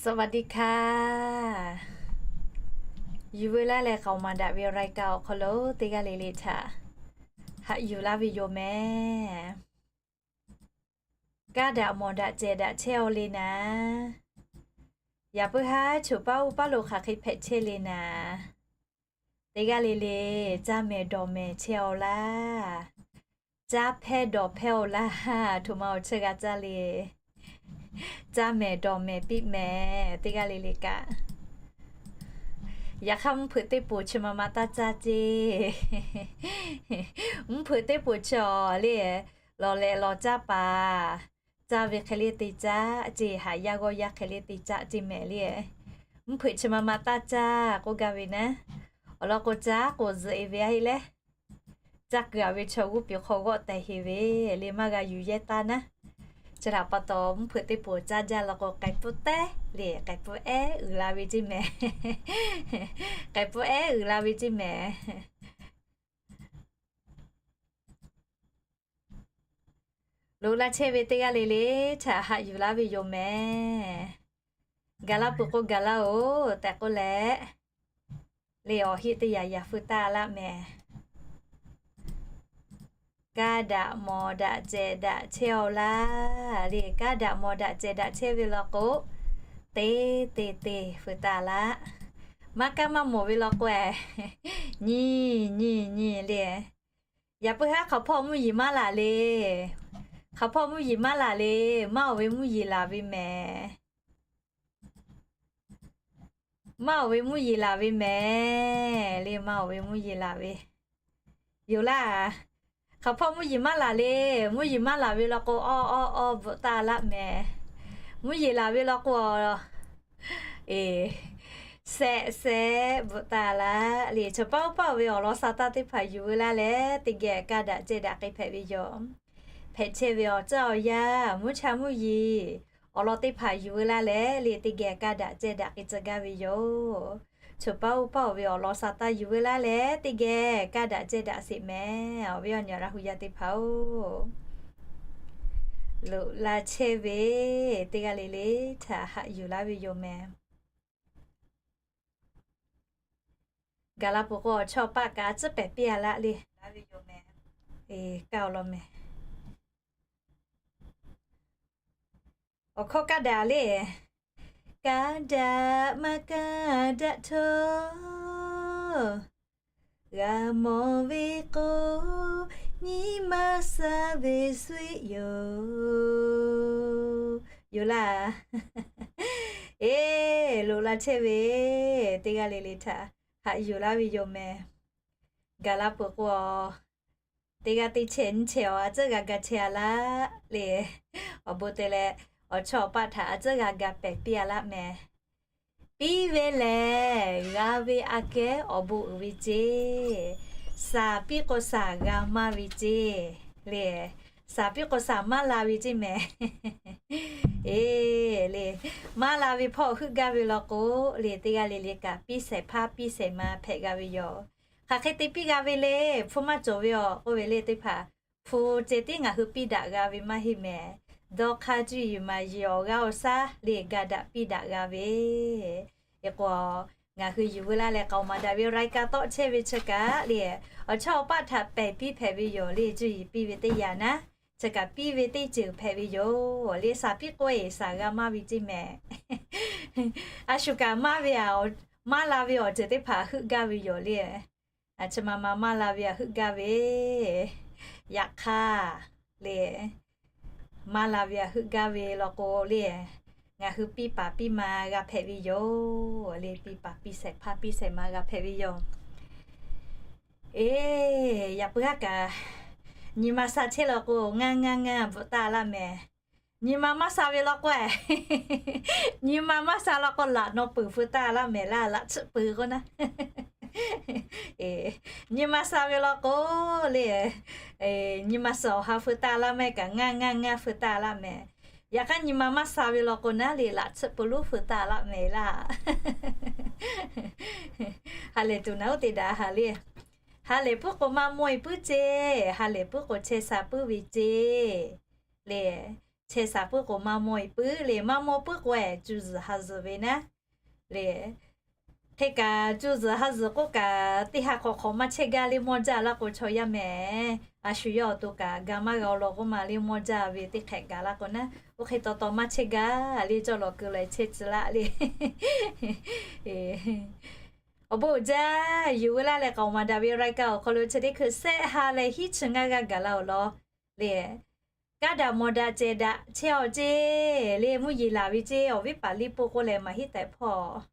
สวัสดีค่ะ Yuˬ veu laˇ leh k'aoˍ maˍ daꞈ ve awˬ รายการ awˬ hk'aw lo teˇ g'aˇ le le htaꞈ haꞈ yuˬ laˇ ve yoˬ mehˍ. Kaˇ daꞈ mawˬ daꞈ cehˬ daꞈ chehˇ-aw le naˍ. Yaꞈ puiˉ haˉ choˬ paˉ uˉ paˉ lo hk'aˬ hk'e hpehꞈ chehˇ le naˍ. Teˇ g'aˇ le le caˇ mehˍ dawˬ mehˍ chehˇ-aw laˇ. Caˇ hpehˇ dawˬ hpehˇ-aw laˇ. Htoꞈ ma awˬ cheuˇ g'a caˇ le. Caˇ mehˍ dawˬ mehˍ piˇ mehˍ teˇ g'aˇ le le kaꞈ. Yaꞈ hk'aˇ mvuhˇ hpeuꞈ teˇ poˍ chi ma ma taˇ caˇ ceˇ. Mvuhˇ hpeuꞈ teˇ poˍ chi-aw le, lawˬ lehꞈ lawˬ caˇ paˍ, caˇ ve hk'e le te caˇ ceˇ, haꞈ yaˇ g'awˇ yaˇ hk'e le te caˇ ceˇ mehˍ le. Mvuhˇ hpeuꞈ chi ma ma taˇ caˇ k'oˆ gaˇ ve naˉ. Awˬ lawn k'o caˇ k'o zuhꞈ-e ve a heˆ leh, caˇ kuiˬ-a ve chaw g'uˇ piˍ hk'aw g'awˆ tehˬ heˍ ve le maˇ g'a yuˬ yehˇ taˇ naˉ. Chi htaꞈ pa taw mvuhˇ hpeuꞈ teˇ poˍ caˇ jaˇ law k'o k'ai pfuhˇ tehˉ le k'ai pfuhˇ ehˉ uiˍ la ve ceˇ mehˍ. K'ai pfuhˇ ehˉ uiˍ la ve ceˇ mehˍ. Loꞈ la chehˇ ve teˇ g'aˇ le le htaꞈ haꞈ yuˬ laˇ ve yoˬ mehˍ. Gaˬ la peuˬ k'o gaˬ laˇ-oˬ tehꞈ k'oˆ leh, le awˬ heˆ teˇ yaꞈ yaꞈ feu taˇ laˇ mehˍ. Kaˇ daꞈ mawˬ daꞈ cehˬ daꞈ chehˇ-aw laˇ. Le kaˇ daꞈ mawˬ daꞈ cehˬ daꞈ chehˇ ve law k'o, te te te feu taˇ laˇ. Maˇ kaˇ maˇ mawˬ ve law k'o, nyi nyi nyi le. Yaꞈ puiˉ haˉ hk'aˬ hpawˇ mvuhˇ yeˬ maˇ laˬ le. Hk'aˬ hpawˇ mvuhˇ yeˬ maˇ laˬ le. Maˇ oˬ ve mvuhˇ yeˬ laˬ ve mehˍ. Maˇ oˬ ve mvuhˇ yeˬ laˬ ve mehˍ le. Maˇ oˬ ve mvuhˇ yeˬ laˬ ve yoˬ laˇ. Hk'aˬ hpawˇ mvuhˇ yeˬ maˇ laˬ le. Mvuhˇ yeˬ maˇ laˬ ve law k'o, awˇ awˇ awˇ bvuhꞈ taˇ laˇ mehˍ. Mvuhˇ yeˬ laˬ ve law k'o, e, shehˆ shehˆ bvuhꞈ taˇ laˇ le. Chaw paˉ oˇ paˉ oˬ ve awˬ lawn sha taˇ teˇ hpaˍ yuˬ veu laˇ leh teˇ geh kaˇ daꞈ cehˬ daꞈ k'ai hpehꞈ ve yoˬ. Hpehꞈ chehˇ ve awˬ caˇ awˬ yaˇ mvuhˇ cha mvuhˇ yeˬ awˬ lawn teˇ hpaˍ yuˬ veu laˇ leh le teˇ geh kaˇ daꞈ cehˬ daꞈ k'ai tcuh gaˇ ve yoˬ. Chaw paˉ oˇ paˉ oˬ ve awˬ lawn sha taˇ yuˬ veu laˇ leh teˇ geh kaˇ daꞈ cehˬ daꞈ sheˍ mehˍ. Awˬ viˉ awˬ nyi Laˇ hu yaˇ teˇ hpaˍ-oˬ, loꞈ la chehˇ ve teˇ g'aˇ le le htaꞈ haꞈ yuˬ laˇ ve yoˬ mehˍ. Gaˬ la peuˬ k'o awˬ chawˇ awˬ paˆ kaꞈ a tcuhˉ pehˍ piˇ-a laˇ le. Kaˇ awˬ lawn mehˍ. Awˬ hkawˇ kaˇ daꞈ le. Kaˇ daꞈ maˇ kaˇ daꞈ htawˇ, g'a mawˬ ve k'o, nyi ma sha ve sweˆ yoˬ. Yoˬ laˇ. Eˬ, loꞈ la chehˇ ve teˇ g'aˇ le le htaꞈ haꞈ yuˬ laˇ ve yoˬ mehˍ. Gaˬ la peuˬ k'o, teˇ g'aˇ teˇ chehˇ nyiˇ chehˇ awˬ a tcuhˉ g'a ga chehˇ-a laˇ le. Awˬ bon te leh, awˬ chawˇ awˬ paˆ htaꞈ a tcuhˉ g'a ga pehˍ piˇ-a laˇ mehˍ. Piˇ ve lehˬ, g'a ve aꞈ kehˉ awˬ bon uiˍ ve ceˇ. Shaˍ piˇ k'o shaˍ g'a maˇ ve ceˇ le. Shaˍ piˇ k'o shaˍ maˇ la ve ceˇ mehˍ. Eˬ le, maˇ la ve hpawˇ heuˆ gaˇ ve law k'o le, teˇ g'aˇ le le kaꞈ piˇ shehˍ hpaˇ piˇ shehˍ ma hpehꞈ g'a ve yoˬ. Hk'aˬ hk'e te piˇ g'a ve le, hpu maˇ cawˬ ve awˬ k'oˆ ve le teˇ hpaˍ, hpu ceh tiˉ ngaˬ hui piˇ daꞈ g'a ve maˇ heˆ mehˍ. Dawˇ hk'aˇ cuˇ yiˍ maˍ yiˍ awˬ g'aˇ awˬ shaˉ le ga daꞈ piˇ daꞈ g'a ve. Eˬ k'o, ngaˬ hui yuˬ veu laˇ leh k'aoˍ maˍ daꞈ ve รายการ tawˆ chehˇ ve chi kaꞈ le, awˬ chawˇ awˬ paˆ htaꞈ pehˍ piˇ hpehꞈ ve yoˬ le. Cuˇ yiˍ piˇ ve teˇ yanˇ naˉ, chi kaꞈ piˇ ve teˇ ceuˬ hpehꞈ ve yoˬ le. Shaˍ piˇ k'o eˬ shaˍ g'a maˇ ve ceˇ mehˍ. A shu kaꞈ maˇ ve a, maˇ la ve awˬ ceuˬ teˇ hpaˍ heuˆ gaˇ ve yoˬ le. Chi ma ma maˇ la ve a heuˆ gaˇ ve. Yaꞈ hk'aˇ le, maˇ la ve a heuˆ gaˇ ve law k'o le, ngaˬ hui piˇ paˍ piˇ ma g'a hpehꞈ ve yoˬ le. Piˇ paˍ piˇ shehˍ hpaˇ piˇ shehˍ ma g'a hpehꞈ ve yoˬ. Eˬ, yaꞈ puiˉ haˉ kaꞈ, nyi ma sha chehˇ law k'o ngaˇ ngaˇ ngaˇ bvuhꞈ taˇ laˇ mehˍ. Nyi ma maˇ sha ve law k'o, nyi ma maˇ sha law k'o laꞈ naw peuˬ feu taˇ laˇ mehˍ laˇ, laꞈ tsuhˆ peuˬ k'o naˉ. Nyi ma sha ve law k'o le, nyi ma suhˍ awˬ ha feu taˇ laˇ mehˍ kaꞈ ngaˇ ngaˇ ngaˇ feu taˇ laˇ mehˍ. Yaꞈ hk'aˇ nyi ma maˇ sha ve law k'o naˉ le, laꞈ tsuhˆ peuˬ lonˉ feu taˇ laˇ mehˍ laˇ. Ha lehˬ tuˬ naˉ oˇ te daꞈ ha le. Ha lehˬ puiˉ k'o maˇ mawˇ-e puiˉ ceˇ, ha lehˬ puiˉ k'o chehˇ sha puiˉ ve ceˇ le. chehˇ sha puiˉ k'o maˇ mawˇ-e puiˉ le, maˇ mawˇ puiˉ k'o-e cuˇ zuhˬ ha zuhˬ ve naˉ le. Hk'e kaꞈ cuˇ zuhˬ ha zuhˬ k'oˆ kaꞈ teˇ ha hk'awꞈ hk'awꞈ maˇ chehˇ gaˇ le, mawˇ jaˇ laˇ k'o chaw yaˇ mehˍ. A shu yawˇ awˬ to kaꞈ ga maˇ g'a-o law k'oˆ ma le, mawˇ jaˇ ve teˇ hk'ehꞈ gaˬ laˇ k'o naˉ, oˇ hk'e taw taw maˇ chehˇ gaˇ le, cawˇ lawˬ keu leh chehˇ tcuh laˇ le. Awˬ bon uiˍ jaˇ, yuˬ veu laˇ leh k'aoˍ maˍ daꞈ ve รายการ awˬ hk'aw lo chi teˇ hkui sehˆ ha leh hiˉ chi ngaˇ g'aˇ gaˬ la-oˬ law le. Kaˇ daꞈ mawˬ daꞈ cehˬ daꞈ chehˇ-aw ceˇ le, mvuhˇ yeˬ laˬ ve ceˇ, awˬ viˉ paˍ liˇ po k'oˆ leh maˍ hiˉ tehꞈ hpawˇ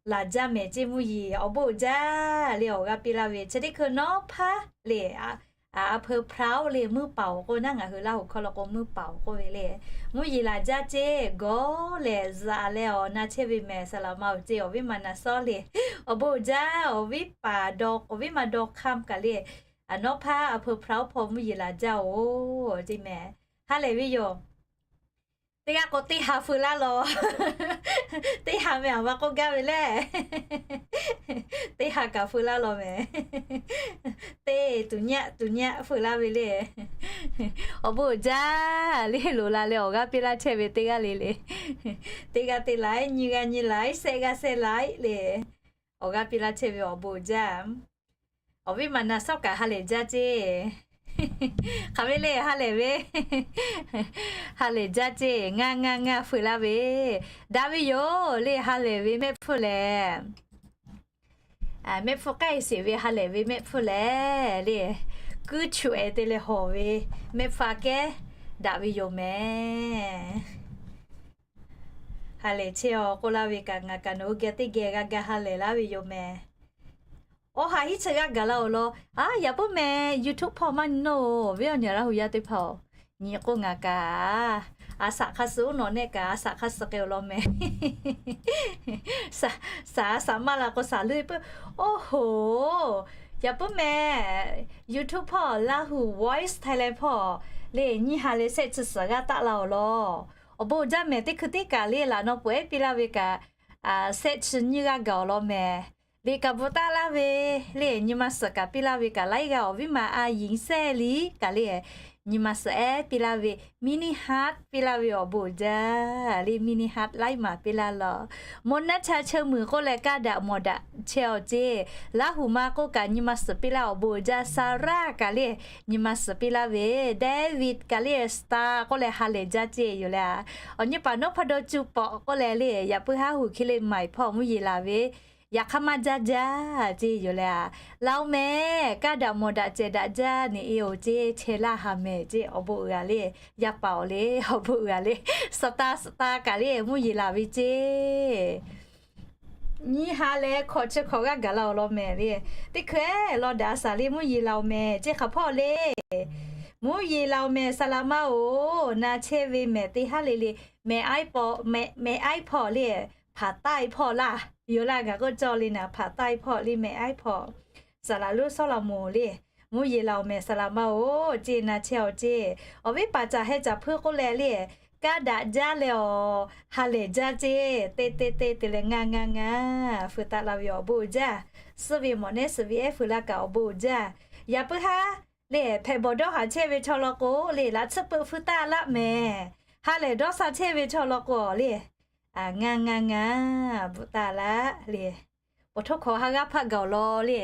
laˬ jaˇ mehˍ ceˇ, mvuhˇ yeˬ awˬ bon uiˍ jaˇ le awˬ g'aˇ piˇ laˇ ve chi teˇ hkui nawˉ hpaˇ le, a peu พร้าว le, muiˇ paˍ-oˬ k'oˆ naˉ, ngaˬ hui Laˇ huˍ hkawˇ lo k'o muiˇ paˍ-oˬ k'oˆ ve le. Mvuhˇ yeˬ laˬ jaˇ ceˇ, gawˇ lehˬ zuhꞈ leh awˬ na chehˇ ve mehˍ, saˍ laˍ ma-oˬ ceˇ, awˬ viˉ ma naˍ sawˉ le. Awˬ bon uiˍ jaˇ, awˬ viˉ paˍ dawˇ, awˬ viˉ ma dawˇ hk'aˇ kaꞈ le, a nawˉ hpaˇ a peu พร้าว hpawˇ mvuhˇ yeˬ laˬ jaˇ-oˬ ceˇ mehˍ. Ha lehˬ ve yoˬ. Teˇ g'aˇ k'o teˇ ha feu laˇ law. Teˇ ha meh aˬ ma k'oˆ gaˇ ve le. Teˇ ha kaꞈ feu laˇ law mehˍ. Teˇ tuˍ nyaˆ tuˍ nyaˆ feu laˇ ve le. Awˬ bon uiˍ jaˇ le, loˍ la leh awˬ g'aˇ piˇ laˇ chehˇ ve teˇ g'aˇ le le. Teˇ g'aˇ te laiˉ, nyiˇ g'aˇ nyiˇ laiˉ, sehˆ g'aˇ sehˆ laiˉ le. Awˬ g'aˇ piˇ laˇ chehˇ ve awˬ bon uiˍ jaˇ. Awˬ viˉ ma naˍ sawˉ kaꞈ ha lehˬ jaˇ ceˇ. Hk'aˬ ve le ha lehˬ ve. Ha lehˬ jaˇ ceˇ, ngaˇ ngaˇ ngaˇ feu laˇ ve. Daꞈ ve yoˬ le ha lehˬ ve mehˆ hpfuhˇ lehˬ. Mehˆ hpfuhˇ k'ai sheˍ ve ha lehˬ ve mehˆ hpfuhˇ lehˬ le, kuiˉ chuꞈ-e te leh hawˬ ve mehˆ hpfuhˇ aꞈ kehˉ daꞈ ve yoˬ mehˍ. Ha lehˬ chehˇ-aw k'oˆ laˇ ve kaꞈ ngaˬ kaꞈ nawˬ hui geh teˇ geh g'a ga ha lehˬ laˇ ve yoˬ mehˍ. Awˬ ha hiˉ chi g'aˇ gaˬ la-oˬ law. A, yaꞈ puiˉ meh YouTube hpawˇ maˇ nyi nawˇ-oˬ, awˬ viˉ awˬ nyi Laˇ huˍ yaˇ teˇ hpaˍ-oˬ, nyi k'o ngaˬ kaꞈ a shaꞈ hk'a suh uˉ nawˬ nehˆ kaꞈ a shaꞈ hk'a suh k'ai-oˬ law mehˍ. Shaˍ, shaˍ maˇ la k'o shaˍ leuˇ puiˉ. Oˇ hoˍ, yaꞈ puiˉ meh YouTube hpawˇ Laˇ huˍ Voice Thailand hpawˇ le nyiˇ ha leh sehˆ chi suhˍ g'aˇ taˆ la-oˬ law. Awˬ bon uiˍ jaˇ mehˍ, teˇ hkui teˇ kaꞈ le laꞈ naw peuˬ ehˉ piˇ laˇ ve kaꞈ sehˆ chi nyiˇ g'aˇ gaˬ-oˬ law mehˍ. Liꞈ kaꞈ bvuhꞈ taˆ laˇ ve le, nyi ma suhˍ kaꞈ piˇ laˇ ve kaꞈ laiˉ g'aˇ awˬ viˉ ma a yinˍ sehˆ liˇ kaꞈ le, nyi ma suhˍ ehˉ piˇ laˇ ve mini heart piˇ laˇ ve awˬ bon uiˍ jaˇ le, mini heart laiˉ maˬ piˇ laˇ law. Mvuhˇ naˆ cha cheu muiˬ k'oˆ leh kaˇ daꞈ mawˬ daꞈ chehˇ-aw ceˇ. Laˇ huˍ ma k'oˆ kaꞈ nyi ma suhˍ piˇ laˇ awˬ bon uiˍ jaˇ. Sarah kaꞈ le nyi ma suhˍ piˇ laˇ ve, David kaꞈ le Star k'oˆ leh ha lehˬ jaˇ ceˇ yoˬ le. Awˬ nyi paˍ nawˉ hpaˇ dawˇ cuˇ pawꞈ k'oˆ leh le, yaꞈ puiˉ haˉ huˍ hk'e le maiˍ hpawˇ mvuhˇ yeˬ laˬ ve, yaꞈ hk'aˇ maˇ jaˇ jaˇ ceˇ yoˬ le. Laˇ-oˬ mehˍ, kaˇ daꞈ mawˬ daꞈ cehˬ daꞈ jaˇ ne e-oˬ ceˇ, chehˇ laˇ ha mehˍ ceˇ, awˬ bon uiˍ g'a le, yaˇ paˍ-oˬ le, awˬ bon uiˍ g'a le, Star Star kaꞈ le mvuhˇ yeˬ laˬ ve ceˇ. Nyiˇ ha leh hkawꞈ chi hkawꞈ g'aˇ gaˬ la-oˬ law mehˍ le. Teˇ hkui-eˬ law daꞈ a shaˍ le mvuhˇ yeˬ laˬ-oˬ mehˍ ceˇ hk'aˬ hpawˇ le. Mvuhˇ yeˬ laˬ-oˬ mehˍ saˍ laˍ maˇ-oˬ, na chehˇ ve mehˍ teˇ haˉ le le, mehˍ aiˉ pawˆ, mehˍ aiˉ hpawˇ le, hpaˍ taiˇ hpawˇ laˇ, yoˬ laˇ gaˬ k'oˆ cawˇ le naˍ, hpaˍ taiˇ hpawˇ le mehˍ aiˉ hpawˇ. Saˍ laˍ lonˉ Sawˉlaꞈmonˍ le, mvuhˇ yeˬ laˬ-oˬ mehˍ saˍ laˍ maˇ-oˬ ceˇ, na chehˇ-aw ceˇ. Awˬ viˉ paˍ caˍ heh caˍ hpuiˇ k'oˆ leh le, kaˇ daꞈ jaˇ leh awˬ ha lehˬ jaˇ ceˇ, te te te te leh ngaˇ ngaˇ ngaˇ feu taˆ la ve awˬ bon uiˍ jaˇ. Suh ve mawˬ nehˉ suh ve ehˉ feu laˇ kaꞈ awˬ bon uiˍ jaˇ. Yaꞈ puiˉ haˉ le hpehꞈ bawˬ dawˇ haˍ chehˇ ve chaw law k'o le, laꞈ tsuhˇ peuˆ feu taˆ laˆ mehˍ. Ha lehˬ dawˇ sha chehˇ ve chaw law k'o le, ngaˇ ngaˇ ngaˇ bvuhꞈ taˆ laˆ le. Awˬ htoˇ hkawꞈ ha g'aˇ hpaˆ gaˬ-oˬ law le.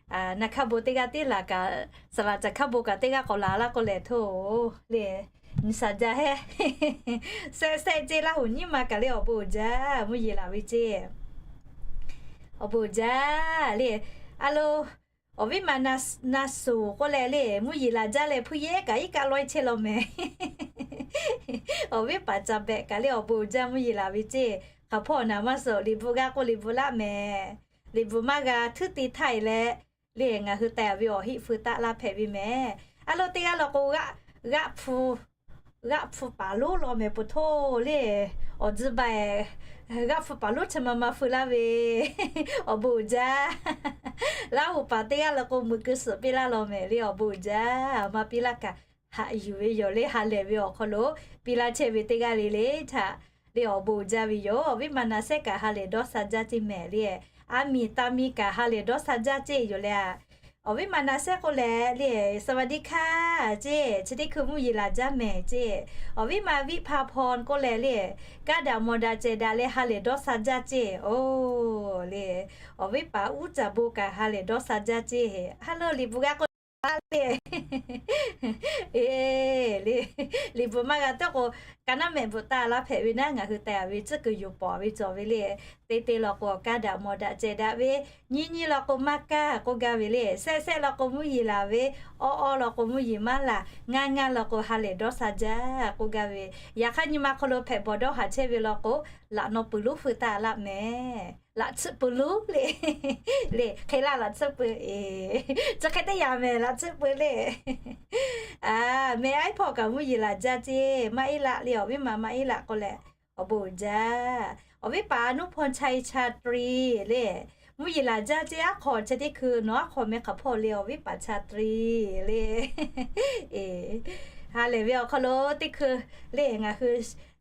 Na hkaˇ bon teˇ g'aˇ teˇ laˬ kaꞈ, saˍ laˍ caˍ hkaˇ bon kaꞈ teˇ g'aˇ k'awꞈ laˬ laˇ k'oˆ lehˬ htoˇ le, nyi shaˍ jaˇ hehˉ. Sehˆ sehˆ ceˇ Laˇ huˍ nyiˇ ma kaꞈ le awˬ bon uiˍ jaˇ, mvuhˇ yeˬ laˬ ve ceˇ. Awˬ bon uiˍ jaˇ le. A lo, awˬ viˉ ma na suˍ k'oˆ leh le, mvuhˇ yeˬ laˬ jaˇ leh hpuˇ yehˉ kaꞈ iˉ kaˆ lawehˇ chehˇ law mehˍ. Awˬ viˉ paˍ caˍ behꞈ kaꞈ le awˬ bon uiˍ jaˇ, mvuhˇ yeˬ laˬ ve ceˇ. Hk'aˬ hpawˇ naˍ maˇ suhˍ, liꞈ bvuhꞈ g'a k'o liꞈ bvuhꞈ laˆ mehˍ. Liꞈ bvuhꞈ maˇ g'a htuˉ te htaˇ e leh, le ngaˬ hui teh ve awˬ heˆ feu taˆ laˇ hpehꞈ ve mehˍ. A lo teˇ g'aˇ law k'o, g'aˆ hpu g'aˆ hpu paˍ lonˉ law mehˍ peuˬ htoˇ le. Awˬ tzuhˇ ba e, g'aˆ hpu paˍ lonˉ chi ma ma feu laˇ ve, awˬ bon uiˍ jaˇ. Laˇ huˍ paˍ teˇ g'aˇ law k'o meuꞈ keu suhˍ piˇ laˇ law mehˍ le, awˬ bon uiˍ jaˇ. Maˇ piˇ laˇ kaꞈ haꞈ yuˬ ve yoˬ le, ha lehˬ ve awˬ hk'aw lo piˇ laˇ chehˇ ve teˇ g'aˇ le le htaꞈ le awˬ bon uiˍ jaˇ ve yoˬ. Awˬ viˉ ma na sehˉ kaꞈ ha lehˬ dawˇ sha jaˇ ceˇ mehˍ le. A miˬ ta miˬ kaꞈ ha lehˬ dawˇ sha jaˇ ceˇ yoˬ le a. Awˬ viˉ ma naꞈ shehˉ k'oˆ leh le, สวัสดีค่ะ ceˇ, chi teˇ hkui mvuhˇ yeˬ laˬ jaˇ mehˍ ceˇ. Awˬ viˉ ma Viˇ hpa hpaw k'oˆ leh le, kaˇ daꞈ mawˬ daꞈ cehˬ daꞈ leh ha lehˬ dawˇ sha jaˇ ceˇ. Oˬ le, awˬ viˉ paˍ uˉ caˍ bon kaꞈ ha lehˬ dawˇ sha jaˇ ceˇ. Haˉ lo liꞈ bvuhꞈ g'a k'oˆ le, e, le, liꞈ bvuhꞈ maˇ g'a tawˇ k'o, ka naˉ mehˆ bvuhꞈ taˍ laˇ hpehꞈ ve naˉ, ngaˬ hui teh ve tcuhˉ kuiˬ yoˬ pawˍ ve cawˬ ve le. Te te law k'o, kaˇ daꞈ mawˬ daꞈ cehˬ daꞈ ve, nyiˇ nyiˇ law k'o maˇ kaˇ k'oˆ gaˇ ve le. Shehˆ shehˆ law k'o mvuhˇ yeˬ laˬ ve, awˇ awˇ law k'o mvuhˇ yeˬ maˇ laˬ, ngaˇ ngaˇ law k'o ha lehˬ dawˇ sha jaˇ k'oˆ gaˇ ve. Yaꞈ hk'aˇ nyi ma hk'aw lo hpehꞈ bawˬ dawˇ haˍ chehˇ ve law k'o, laꞈ naw peuˬ lonˉ hpui taˍ laˇ mehˍ. Laꞈ tsuhˆ peuˬ lonˉ le, le hk'e laˇ laꞈ tsuhˆ peuˬ, e, chi hk'e teˇ yanˇ mehˍ laꞈ tsuhˆ peuˬ le. A, mehˍ aiˉ hpawˇ kaꞈ mvuhˇ yeˬ laˬ jaˇ ceˇ. Maˇ iˉ laꞈ le, awˬ viˉ ma maˇ iˉ laꞈ k'oˆ leh, awˬ bon uiˍ jaˇ. Awˬ viˉ paˍ nuˇ hpaw cha i cha tri le, mvuhˇ yeˬ laˬ jaˇ ceˇ. Aˉ hk'aw chi teˇ hkui nawˬ aˉ hk'aw meh hk'aˬ hpawˇ le, awˬ viˉ paˍ cha tri le. E, ha lehˬ ve awˬ hk'aw lo teˇ hkui le ngaˬ hui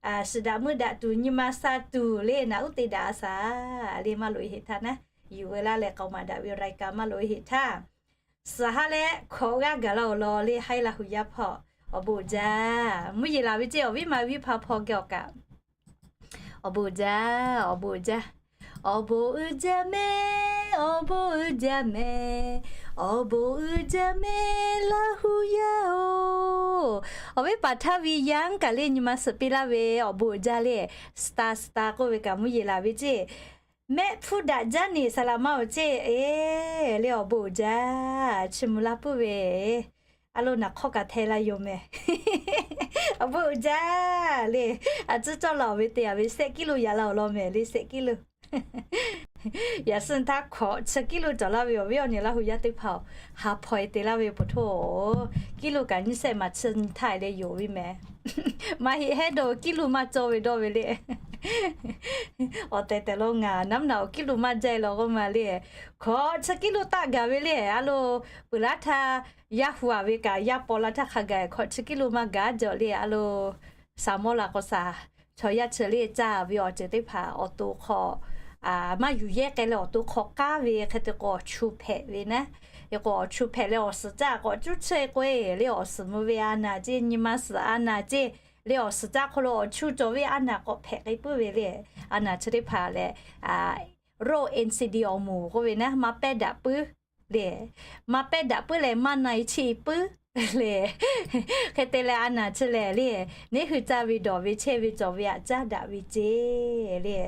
shiˍ daꞈ meuˇ daꞈ tuˬ nyi ma sha tuˬ le, naꞈ uˉ te daꞈ a shaˍ le, maˇ loꞈ e heꞈ htaˇ naˉ, yuˬ veu laˇ leh k'aoˍ maˍ daꞈ ve รายการ maˇ loꞈ e heꞈ htaˇ, suhˍ ha leh hkawꞈ g'aˇ gaˬ la awˬ lawn le, haiˉ laˇ hu yaˇ hpawˇ, awˬ bon uiˍ jaˇ. Mvuhˇ yeˬ laˬ ve ceˇ, awˬ viˉ ma Viˇ hpa hpaw geh awˬ kaꞈ, awˬ bon uiˍ jaˇ, awˬ bon uiˍ jaˇ. Awˬ bon uiˍ jaˇ mehˍ, awˬ bon uiˍ jaˇ mehˍ, awˬ bon uiˍ jaˇ mehˍ laˇ hu yaˇ oˬ. Awˬ viˉ paˍ htaˇ ve yanˇ kaꞈ le nyi ma suhˍ piˇ laˇ ve awˬ bon uiˍ jaˇ le, star star k'oˆ ve kaꞈ mvuhˇ yeˬ laˬ ve ceˇ. Mehˆ hpfuhˇ daꞈ jaˇ neˍ saˍ laꞈ ma awˬ ceˇ, e, le awˬ bon uiˍ jaˇ. Chi mvuh laˇ puiˉ ve, a lo naˍ hk'awˇ kaꞈ hteh la yoˬ mehˍ. Awˬ bon uiˍ jaˇ le. A tcuhˉ cawˇ la awˬ ve te a ve แสนกิโล yaꞈ la awˬ lawn mehˍ le, แสนกิโล. Yaꞈ suh htaˇ hkawꞈ chi กิโล cawˬ laˇ ve awˬ viˉ awˬ nyi laˇ hu yaˇ teˇ hpaˍ-oˬ, ha hpaw e te laˇ ve pa htoˇ, กิโล kaꞈ nyiˇ แสน maˬ chi nyi htaˇ leh yoˬ ve mehˍ. Maˇ heˆ hehˉ dawˇ กิโล maˇ cawˇ ve dawˇ ve le. Awˬ tehˬ tehˬ lo ngaˬ naˉ mvuhˇ naꞈ awˬ กิโล maˇ jaˇ e law k'oˆ ma le. Hkawꞈ chi กิโล taˆ gaˬ ve le, a lo, peuˬ laˇ htaˇ, yaˇ hu a ve kaꞈ yaˇ paw laˇ htaˇ hk'a gaˬ hkawꞈ chi กิโล maˇ gaˬ jaw le, a lo, saˍ mawˇ la k'o saˍ, chaw yaˇ chi le caˇ ve awˬ ceuˬ teˇ hpaˍ awˬ to hk'aw maˇ yuˬ yehˇ k'ai leh awˬ to hk'aw k'aˉ ve hk'e te k'o awˬ chu hpehꞈ ve naˉ. E k'o awˬ chu hpehꞈ leh awˬ suhˍ caˇ k'awꞈ cuˇ chehˇ k'oˆ e le, awˬ suhˍ mvuh ve a naˍ ceˇ, nyi ma suhˍ a naˍ ceˇ, le awˬ suhˍ caˇ hk'aw lo awˬ chu cawˬ ve a naˍ k'awꞈ hpehꞈ k'ai puiˉ ve le. A naˍ chi teˇ hpaˍ lehˬ, ro NCD awˬ moˍ k'oˆ ve naˉ, maˇ pehˇ daꞈ puiˉ le. Maˇ pehˇ daꞈ puiˉ leh maˇ na e chi puiˉ le. Hk'e te leh a naˍ chi lehˬ le, neˉ hui caˇ ve dawˬ ve chehˇ ve cawˬ ve aꞈ caˇ daꞈ ve ceˇ le.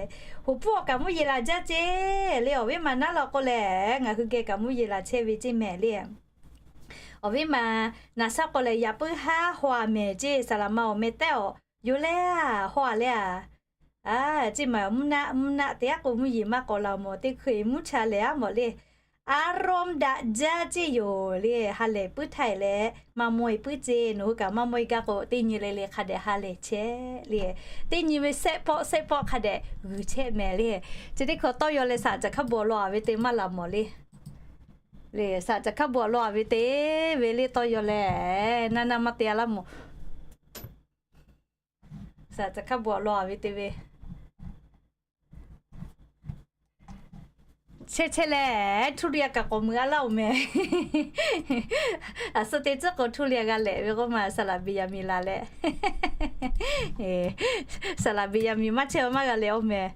Hoꞈ puˉ awˬ kaꞈ mvuhˇ yeˬ laˬ jaˇ ceˇ le, awˬ viˉ ma naˉ law k'oˆ leh ngaˬ hui geh kaꞈ mvuhˇ yeˬ laˬ chehˇ ve ceˇ mehˍ le. Awˬ viˉ ma naˍ shaˉ k'oˆ leh yaꞈ puiˉ haˉ haw a mehˍ ceˇ, saˍ laꞈ ma awˬ meh tehˉ awˬ yoˬ le, haw a le a. A, ceˇ maˬ mvuhˇ naˆ mvuhˇ naˆ te aˉ k'o mvuhˇ yeˬ maˇ k'awꞈ la mawˬ teˇ hkui mvuhˇ cha lehˬ aˉ mawˬ le. Aˉ rawˇ daꞈ jaˇ ceˇ yoˬ le, ha lehˬ puiˉ htaˇ e leh maˇ mawˇ e puiˉ ceˇ, nawˬ hui kaꞈ maˇ mawˇ e gaˇ k'o teˇ nyi le le hk'a dehꞈ ha lehˬ chehˇ le. Teˇ nyi ve sehˆ pawˆ sehˆ pawˆ hk'a dehꞈ g'uiˬ chehˇ mehˍ le. Chi teˇ hkui tawˇ yaw leh saꞈ caˬ hkaˇ bon awˬ lawn a ve te maˇ laˬ mawˬ le. Le saꞈ caˬ hkaˇ bon awˬ lawn a ve te ve le tawˇ yaw leh, naˇ naˇ maˇ te a laˇ mawˬ. Saꞈ caˬ hkaˇ bon awˬ lawn a ve te ve chehˇ chehˇ leh, ทุเรียน kaꞈ k'awꞈ mui a laˇ oˬ mehˍ. Aˬ suh te tcuhˉ k'o ทุเรียน g'a lehꞈ ve k'oˆ ma, saˍ laˍ เบนญามิน la leh. Saˍ laˍ เบนญามิน maˇ chehˇ maˇ g'a lehꞈ oˬ mehˍ.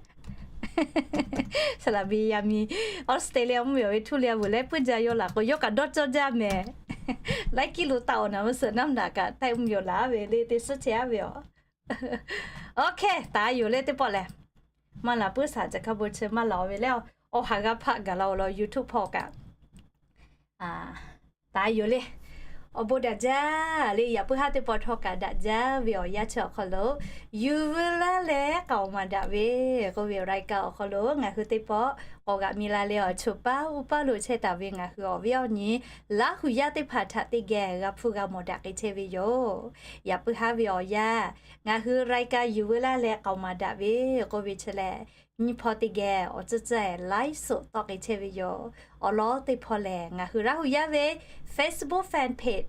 Saˍ laˍ เบนญามิน Australia mvuhˇ miˬ awˬ ve ทุเรียน vuiˬ leh puiˉ jaˇ, yawˇ laˬ k'o yawˇ kaꞈ dawˇ cawˇ jaˇ mehˍ. Laiˉ กิโล taˆ awˬ naˍ mvuhˇ suhˍ naˉ mvuhˇ naꞈ kaꞈ taˆ mvuhˇ yoˬ laˬ ve le, teˇ suhˉ chehˇ aˉ ve aˬ. Oˇ hkehˇ taˍ yoˬ le teˇ pawˆ lehˬ. Maˇ laˬ puiˉ saꞈ caˬ hkaˇ bon chi maˇ laˬ ve le, awˬ ha g'a hpaˆ gaˬ la awˬ lawn YouTube hpawˇ kaꞈ taˍ yoˬ le. Awˬ bon daꞈ jaˇ le, yaꞈ puiˉ haˉ teˇ pawˆ htawˇ kaꞈ daꞈ jaˇ ve awˬ yanˇ chi awˬ hk'aw lo, yuˬ veu laˇ leh k'aoˍ maˍ daꞈ ve k'oˆ ve รายการ awˬ hk'aw lo ngaˬ hui teˇ pawˆ k'awꞈ g'aꞈ mi la leh awˬ choˬ paˇ uˉ paˇ lo chehˇ taˍ ve ngaˬ hui awˬ viˉ awˬ nyi Laˇ hu yaˇ teˇ hpaˍ htaꞈ teˇ geh g'a hpuˇ g'a mawˬ daꞈ k'ai chehˇ ve yoˬ. Yaꞈ puiˉ haˉ ve awˬ yanˇ, ngaˬ hui รายการ yuˬ veu laˇ leh k'aoˍ maˍ daꞈ ve k'oˆ ve chi lehˬ, nyiˇ hpawˇ teˇ geh awˬ tcuhˉ tcuhˉ ไลฟ์สด tawˆ k'ai chehˇ ve yoˬ. Awˬ lawn teˇ hpawˇ lehˬ, ngaˬ hui Laˇ hu yaˇ ve Facebook fan page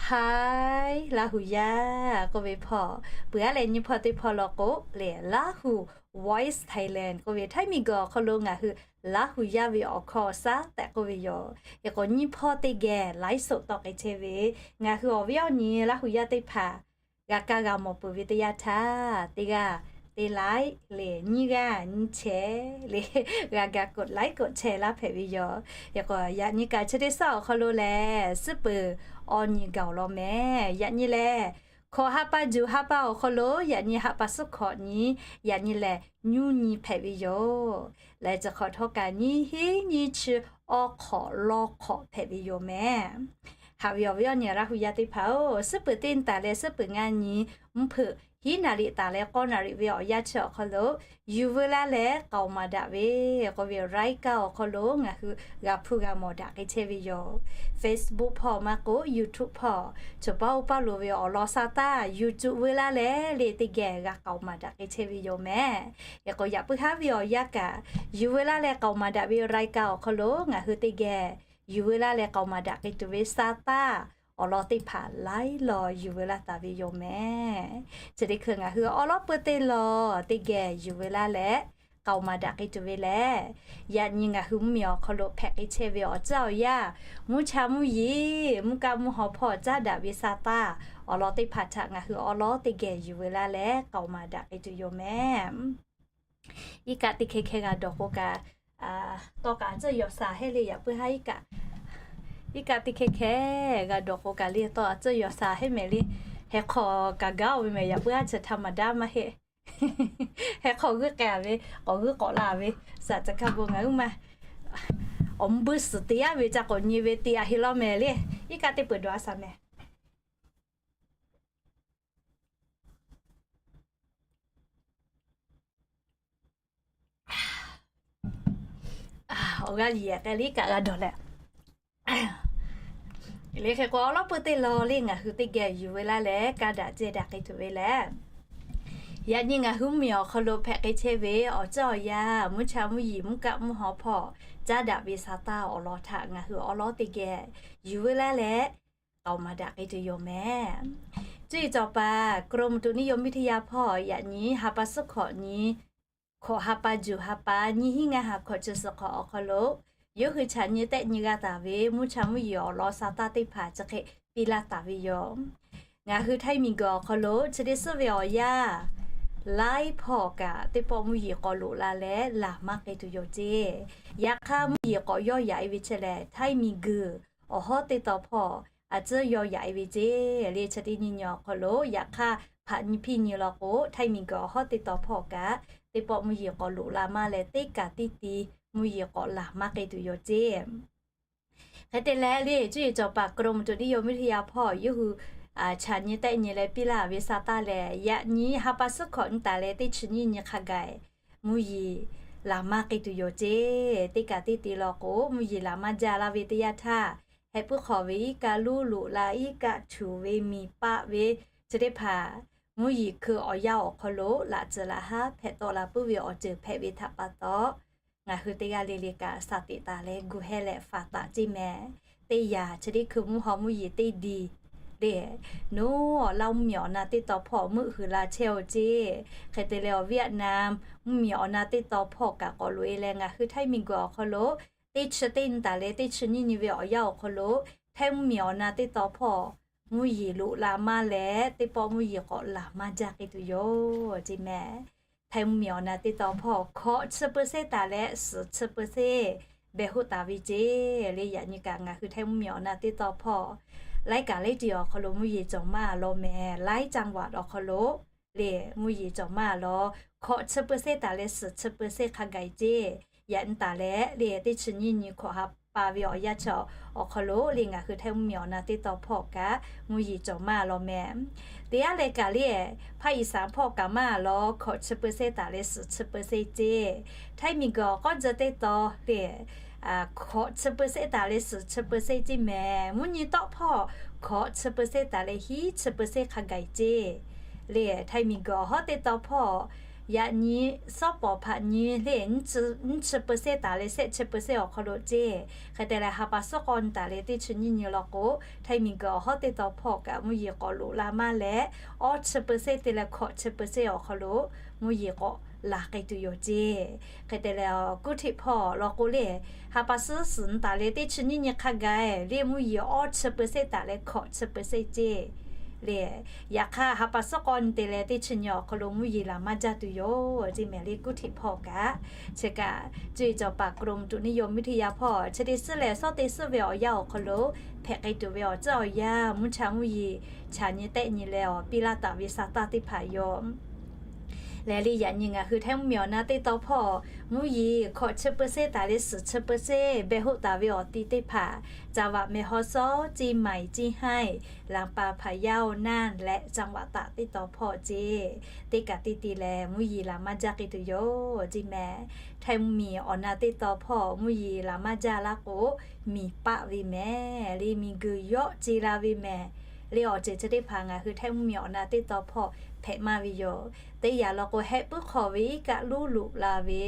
Hi Laˇ huˍ yaˇ k'oˆ ve hpawˇ, peuˬ aˉ leh nyiˇ hpawˇ teˇ hpawˇ law k'o lehˬ, Laˇ huˍ Voice Thailand k'oˆ ve Htaiˇ miˬguiˬ awˬ hk'aw lo ngaˬ hui Laˇ huˍ yaˇ ve awˬ hkawˇ awˬ shaˉ tehꞈ k'oˆ ve yoˬ. Hk'e k'o nyiˇ hpawˇ teˇ geh live show tawˆ k'ai chehˇ ve, ngaˬ hui awˬ viˉ awˬ nyi Laˇ huˍ yaˇ teˇ hpaˍ g'a kaˇ g'a mawˬ peuˬ ve teˇ yanˇ htaˇ, teˇ g'aˇ teˇ like leh nyiˇ g'aˇ nyiˇ share leh g'a ga กดไลค์ กดแชร์ laˇ hpehꞈ ve yoˬ. Hk'e k'o yaꞈ nyi kaꞈ chi teˇ suhˉ awˬ hk'aw lo lehˬ, suhˉ peuˬ awˬ nyi gaˬ awˬ lawn mehˍ. Yaꞈ nyi lehˬ, hkawꞈ ha pa juˬ ha pa awˬ hk'aw lo yaꞈ nyi ha pa suhˉ hkawꞈ nyi, yaꞈ nyi lehˬ nyiˇ nyi hpehꞈ ve yoˬ. Leh chi hk'awꞈ htawˇ kaꞈ nyiˇ hinˉ nyiˇ chi awˇ hk'awꞈ law hk'awꞈ hpehꞈ ve yoˬ mehˍ. Haꞈ ve awˬ viˉ awˬ nyi Laˇ huˍ yaˇ teˇ hpaˍ-oˬ, suhˉ peuˬ teˇ nyi taˍ leh suhˉ peuˬ ngaˇ nyi, mvuhˇ hpeuꞈ hiˉ naˍ riˍ taˍ leh k'awˇ naˍ riˍ ve awˬ yanˇ chi awˬ hk'aw lo, yuˬ veu laˇ leh k'aoˍ maˍ daꞈ ve k'oˆ ve รายการ awˬ hk'aw lo ngaˬ hui g'a hpuˇ g'a mawˬ daꞈ k'ai chehˇ ve yoˬ. Facebook hpawˇ maˇ k'oˆ, YouTube hpawˇ, chaw paˇ oˇ paˇ loˍ ve awˬ lawn sa taˇ yuˬ cuˬ veu laˇ leh le teˇ geh g'a k'aoˍ maˍ daꞈ k'ai chehˇ ve yoˬ mehˍ. Hk'e k'o yaꞈ puiˉ haˉ ve awˬ yanˇ kaꞈ, yuˬ veu laˇ leh k'aoˍ maˍ daꞈ ve รายการ awˬ hk'aw lo ngaˬ hui teˇ geh yuˬ veu laˇ leh k'aoˍ maˍ daꞈ k'ai tuˬ ve sa taˇ awˬ lawn teˇ hpaˍ laiˉ law yuˬ veu laˇ taˍ ve yoˬ mehˍ. Chi teˇ hkui ngaˬ hui awˉ lawˉ peu teˇ law teˇ geh yuˬ veu laˇ leh k'aoˍ maˍ daꞈ k'ai tuˬ ve lehˬ, yaꞈ nyi ngaˬ hui mvuhˇmiˬ awˬ hk'aw lo hpehꞈ k'ai chehˇ ve awˬ ceuˬ awˬ yanˇ, mvuhˇ cha mvuhˇ yeˬ, mvuhˇ kaˆ mvuhˇ haw hpawˇ caˉ daꞈ ve sa taˇ awˬ lawn teˇ hpaˍ htaꞈ ngaˬ hui awˉ lawˉ teˇ geh yuˬ veu laˇ leh k'aoˍ maˍ daꞈ k'ai tuˬ yoˬ mehˍ. Iˉ kaˆ teˇ hkeh hkeh g'a dawˬ k'o kaꞈ, tawˇ kaꞈ tcuhˇ yawˬ sha heˆ le yaꞈ puiˉ haˉ iˉ kaˆ. Iˉ kaˆ teˇ hkeh hkeh g'a dawˬ k'o kaꞈ le tawˇ a tcuhˇ yawˬ sha heˆ mehˍ le. Heh hk'aw kaꞈ gaˇ-oˬ ve mehˍ yaꞈ puiˉ haˉ chi htaꞈ maˍ daꞈ maˇ heˆ. Heh hk'aw g'uiˇ k'ai ve, k'awꞈ g'uiˇ k'awꞈ la ve, saˍ ca hkaˇ bon ngaˬ huiˉ ma awˬ mvuhˇ buiˇ suhˍ te yaˇ ve ca k'awꞈ nyi ve te a heˆ law mehˍ le. Iˉ kaˆ teˇ peuˬ dawˬ a shaˍ mehˍ. Awˬ g'aˇ yiˍ k'ai le kaꞈ g'a dawˬ leh, le hk'e k'o awˉ lawˉ peu teˇ law le ngaˬ hui teˇ geh yuˬ veu laˇ leh ka daꞈ ceh daꞈ k'ai tuˬ ve leh, yaꞈ nyi ngaˬ hui mvuhˇmiˬ awˬ hk'aw lo hpehꞈ k'ai chehˇ ve awˬ ceuˬ awˬ yanˇ, mvuhˇ cha mvuhˇ yeˬ, mvuhˇ kaˆ mvuhˇ haw hpawˇ caˉ daꞈ ve sa taˇ awˬ lawn htaꞈ ngaˬ hui awˉ lawˉ teˇ geh yuˬ veu laˇ leh k'aoˍ maˍ daꞈ k'ai tuˬ yoˬ mehˍ. Cuˇ yiˍ cawˬ paˍ กรมอุตุนิยมวิทยา hpawˇ yaꞈ nyi ha pa suhˉ hkawꞈ nyi, hkawꞈ ha pa juˬ ha pa nyiˇ hinˉ ngaˇ ha hkawꞈ chi suhˍ hk'awꞈ awˬ hk'aw lo, yawˇ hui chaꞈ nyi tehˆ nyi g'a taˍ ve mvuhˇ cha mvuhˇ yeˬ awˬ lawn sa taˇ teˇ hpaˍ chi hk'e piˇ laˇ taˍ ve yoˬ. Ngaˬ hui Htaiˇ miˬguiˬ awˬ hk'aw lo chi teˇ suhˉ ve awˬ yanˇ, laiˉ hpawˇ kaꞈ teˇ pawˆ mvuhˇ yeˬ k'awꞈ loꞈ la leh laˬ maˇ k'ai tuˬ yoˬ ceˇ. Yaꞈ hk'aˇ mvuhˇ yeˬ k'awꞈ yawˇ yaꞈ e ve chi lehˬ, Htaiˇ miˬguiˬ awˬ hawˉ teˇ taw hpawˇ a tcuhˉ yawˇ yaꞈ e ve ceˇ. Le chi teˇ nyi nyi awˬ hk'aw lo yaꞈ hk'aˇ hpaꞈ nyi hpiˇ nyi law k'o, Htaiˇ miˬguiˬ awˬ hawˉ teˇ taw hpawˇ kaꞈ teˇ pawˆ mvuhˇ yeˬ k'awꞈ loꞈ la maˇ leh teˇ kaꞈ teˇ ti mvuhˇ yeˬ k'awꞈ laˬ maˇ k'ai tuˬ yoˬ ceˇ. Hk'e te leh le cuˇ yiˍ cawˬ paˍ กรมอุตุนิยมวิทยา hpawˇ yawˇ hui chaꞈ nyi tehˆ nyi leh piˇ laˇ ve sa taˇ lehˬ, yaꞈ nyi ha pa suhˉ hkawꞈ nyi taˍ leh teˇ chi nyiˇ nyi hk'a gaˬ mvuhˇ yeˬ laˬ maˇ k'ai tuˬ yoˬ ceˇ. Teˇ kaꞈ teˇ ti law k'o mvuhˇ yeˬ laˬ maˇ jaˇ laˇ ve teˇ yanˇ htaˇ, heh puiˉ hk'awꞈ ve iˉ kaˆ luˇ loꞈ la, iˉ kaˆ chuˬ ve, miˬ paˆ ve, chi teˇ hpaˍ mvuhˇ yeˬ hkui awˬ yanˇ awˬ hk'aw lo laꞈ tcuhˍ laꞈ haˉ hpehꞈ tawˆ la puiˉ ve awˬ ceuˬ hpehꞈ ve htaꞈ pa taw, ngaˬ hui teˇ g'aˇ le le kaꞈ shaˍ teꞈ taˍ leh gu heh leh faˍ taˍ ceˇ mehˍ. Teˇ yanˇ chi teˇ hkui mvuhˇ haw mvuhˇ yeˬ teˇ diˬ le, nawˬ awˬ laˇ mvuhˇmiˬ awˬ na teˇ taw hpawˇ meuˆ hui la chehˇ-oˬ ceˇ. Hk'e te leh awˬ Vietnam mvuhˇmiˬ awˬ na teˇ taw hpawˇ kaꞈ k'awꞈ loꞈ e leh ngaˬ hui Htaiˇ miˬguiˬ awˬ hk'aw lo teˇ chi teˇ nyi taˍ leh teˇ chi nyiˇ nyi ve awˬ yanˇ awˬ hk'aw lo, Htaiˇ mvuhˇmiˬ awˬ na teˇ taw hpawˇ mvuhˇ yeˬ loꞈ la maˇ leh teˇ pawˆ mvuhˇ yeˬ k'awꞈ laˬ maˇ jaˇ k'ai tuˬ yoˬ ceˇ mehˍ. Htaiˇ mvuhˇmiˬ awˬ na teˇ taw hpawˇ hkawꞈ chi เปอร์เซ็นต์ taˍ leh suhˍ chi เปอร์เซ็นต์ behˬ hoˆ taˍ ve ceˇ. Le yaꞈ nyi kaꞈ ngaˬ hui Htaiˇ mvuhˇmiˬ awˬ na teˇ taw hpawˇ laiˉ kaꞈ laiˉ ti awˬ hk'aw lo mvuhˇ yeˬ cawˬ maˇ law mehˍ. Laiˉ จังหวัด awˬ hk'aw lo le mvuhˇ yeˬ cawˬ maˇ law. Hkawꞈ chi เปอร์เซ็นต์ taˍ leh suhˍ chi เปอร์เซ็นต์ hk'a gaˬ ceˇ. Yaꞈ nyi taˍ leh le teˇ chi nyiˇ nyi hkawꞈ ha pa ve awˬ yanˇ chi awˬ hk'aw lo le ngaˬ hui Htaiˇ mvuhˇmiˬ awˬ na teˇ taw hpawˇ kaꞈ mvuhˇ yeˬ cawˬ maˇ law mehˍ. Teˇ yanˇ leh kaꞈ le ภาคอีสาน hpawˇ kaꞈ maˇ law, hkawꞈ chi เปอร์เซ็นต์ taˍ leh suhˍ chi เปอร์เซ็นต์ ceˇ. Htaiˇ miˬguiˬ awˬ k'awˇ jeh teˇ taw le hkawꞈ chi เปอร์เซ็นต์ taˍ leh suhˍ chi เปอร์เซ็นต์ ceˇ mehˍ. Mvuhˇ nyi tawˆ hpawˇ hkawꞈ chi เปอร์เซ็นต์ taˍ leh hiˉ chi เปอร์เซ็นต์ hk'a gaˬ ceˇ. Le Htaiˇ miˬguiˬ awˬ hawˉ teˇ taw hpawˇ yaꞈ nyi suhˉ pawˍ hpaꞈ nyi le nyiˇ chi เปอร์เซ็นต์ taˍ leh shehˆ chi เปอร์เซ็นต์ awˬ hk'aw lo ceˇ. Hk'e te leh ha pa suhˉ k'awˇ nyi taˍ leh teˇ chi nyiˇ nyi law k'o, htaiˇ miˬguiˬ awˬ hawˉ teˇ taw hpawˇ kaꞈ mvuhˇ yeˬ k'awꞈ loꞈ la maˇ leh, awˇ chi เปอร์เซ็นต์ te leh hkawꞈ chi เปอร์เซ็นต์ awˬ hk'aw lo mvuhˇ yeˬ k'awꞈ la k'ai tuˬ yoˬ ceˇ. Hk'e te leh, kuˇ htiˆ hpawˇ law k'o le, ha pa suhˉ suhˍ nyi taˍ leh teˇ chi nyiˇ nyi hk'a gaˬ le mvuhˇ yeˬ awˇ chi เปอร์เซ็นต์ taˍ leh hkawꞈ chi เปอร์เซ็นต์ ceˇ. Le, yaꞈ hk'aˇ ha pa suhˉ k'awˇ nyi te leh teˇ chi nyi awˬ hk'aw lo mvuhˇ yeˬ laˬ maˇ jaˇ tuˬ yoˬ ceˇ mehˍ le kuˇ htiˆ hpawˇ kaꞈ. Chi kaꞈ cuˇ yiˍ cawˬ paˍ กรมอุตุนิยมวิทยา hpawˇ chi te suhˉ leh suhˉ te suhˉ ve awˬ yanˇ awˬ hk'aw lo hpehꞈ k'ai tuˬ ve awˬ tcuhˉ awˬ yanˇ mvuhˇ cha mvuhˇ yeˬ chaꞈ nyi tehˆ nyi leh awˬ piˇ laˇ taˍ ve sa tanˇ teˇ hpaˍ yoˬ. Lehˬ le yaꞈ nyi ngaˬ hui htaiˇ mvuhˇ miˬ awˬ na teˇ taw hpawˇ mvuhˇ yeˬ hkawꞈ chi เปอร์เซ็นต์ taˍ leh suhˍ chi เปอร์เซ็นต์ beh hoˆ taˍ ve awˬ ti teˇ hpaˍ, จังหวัดแม่ฮ่องสอน เชียงใหม่ เชียงราย ลำปาง พะเยา น่าน leh จังหวัดตาก teˇ taw hpawˇ ceˇ. Teˇ kaꞈ teˇ ti lehˬ mvuhˇ yeˬ laˬ maˇ jaˇ k'ai tuˬ yoˬ ceˇ mehˍ. Htaiˇ mvuhˇ miˬ awˬ na teˇ taw hpawˇ mvuhˇ yeˬ laˬ maˇ jaˇ laˇ k'o, miˬ paˆ ve mehˍ le miˬguiˬ yawˆ ce la ve mehˍ. Le awˬ ceuˬ chi teˇ hpaˍ ngaˬ hui htaiˇ mvuhˇ miˬ awˬ na teˇ taw hpawˇ hpehꞈ maˇ ve yoˬ. Teˇ yanˇ law k'o hehˆ puiˉ hk'aw ve iˉ kaˆ luˉ loꞈ la ve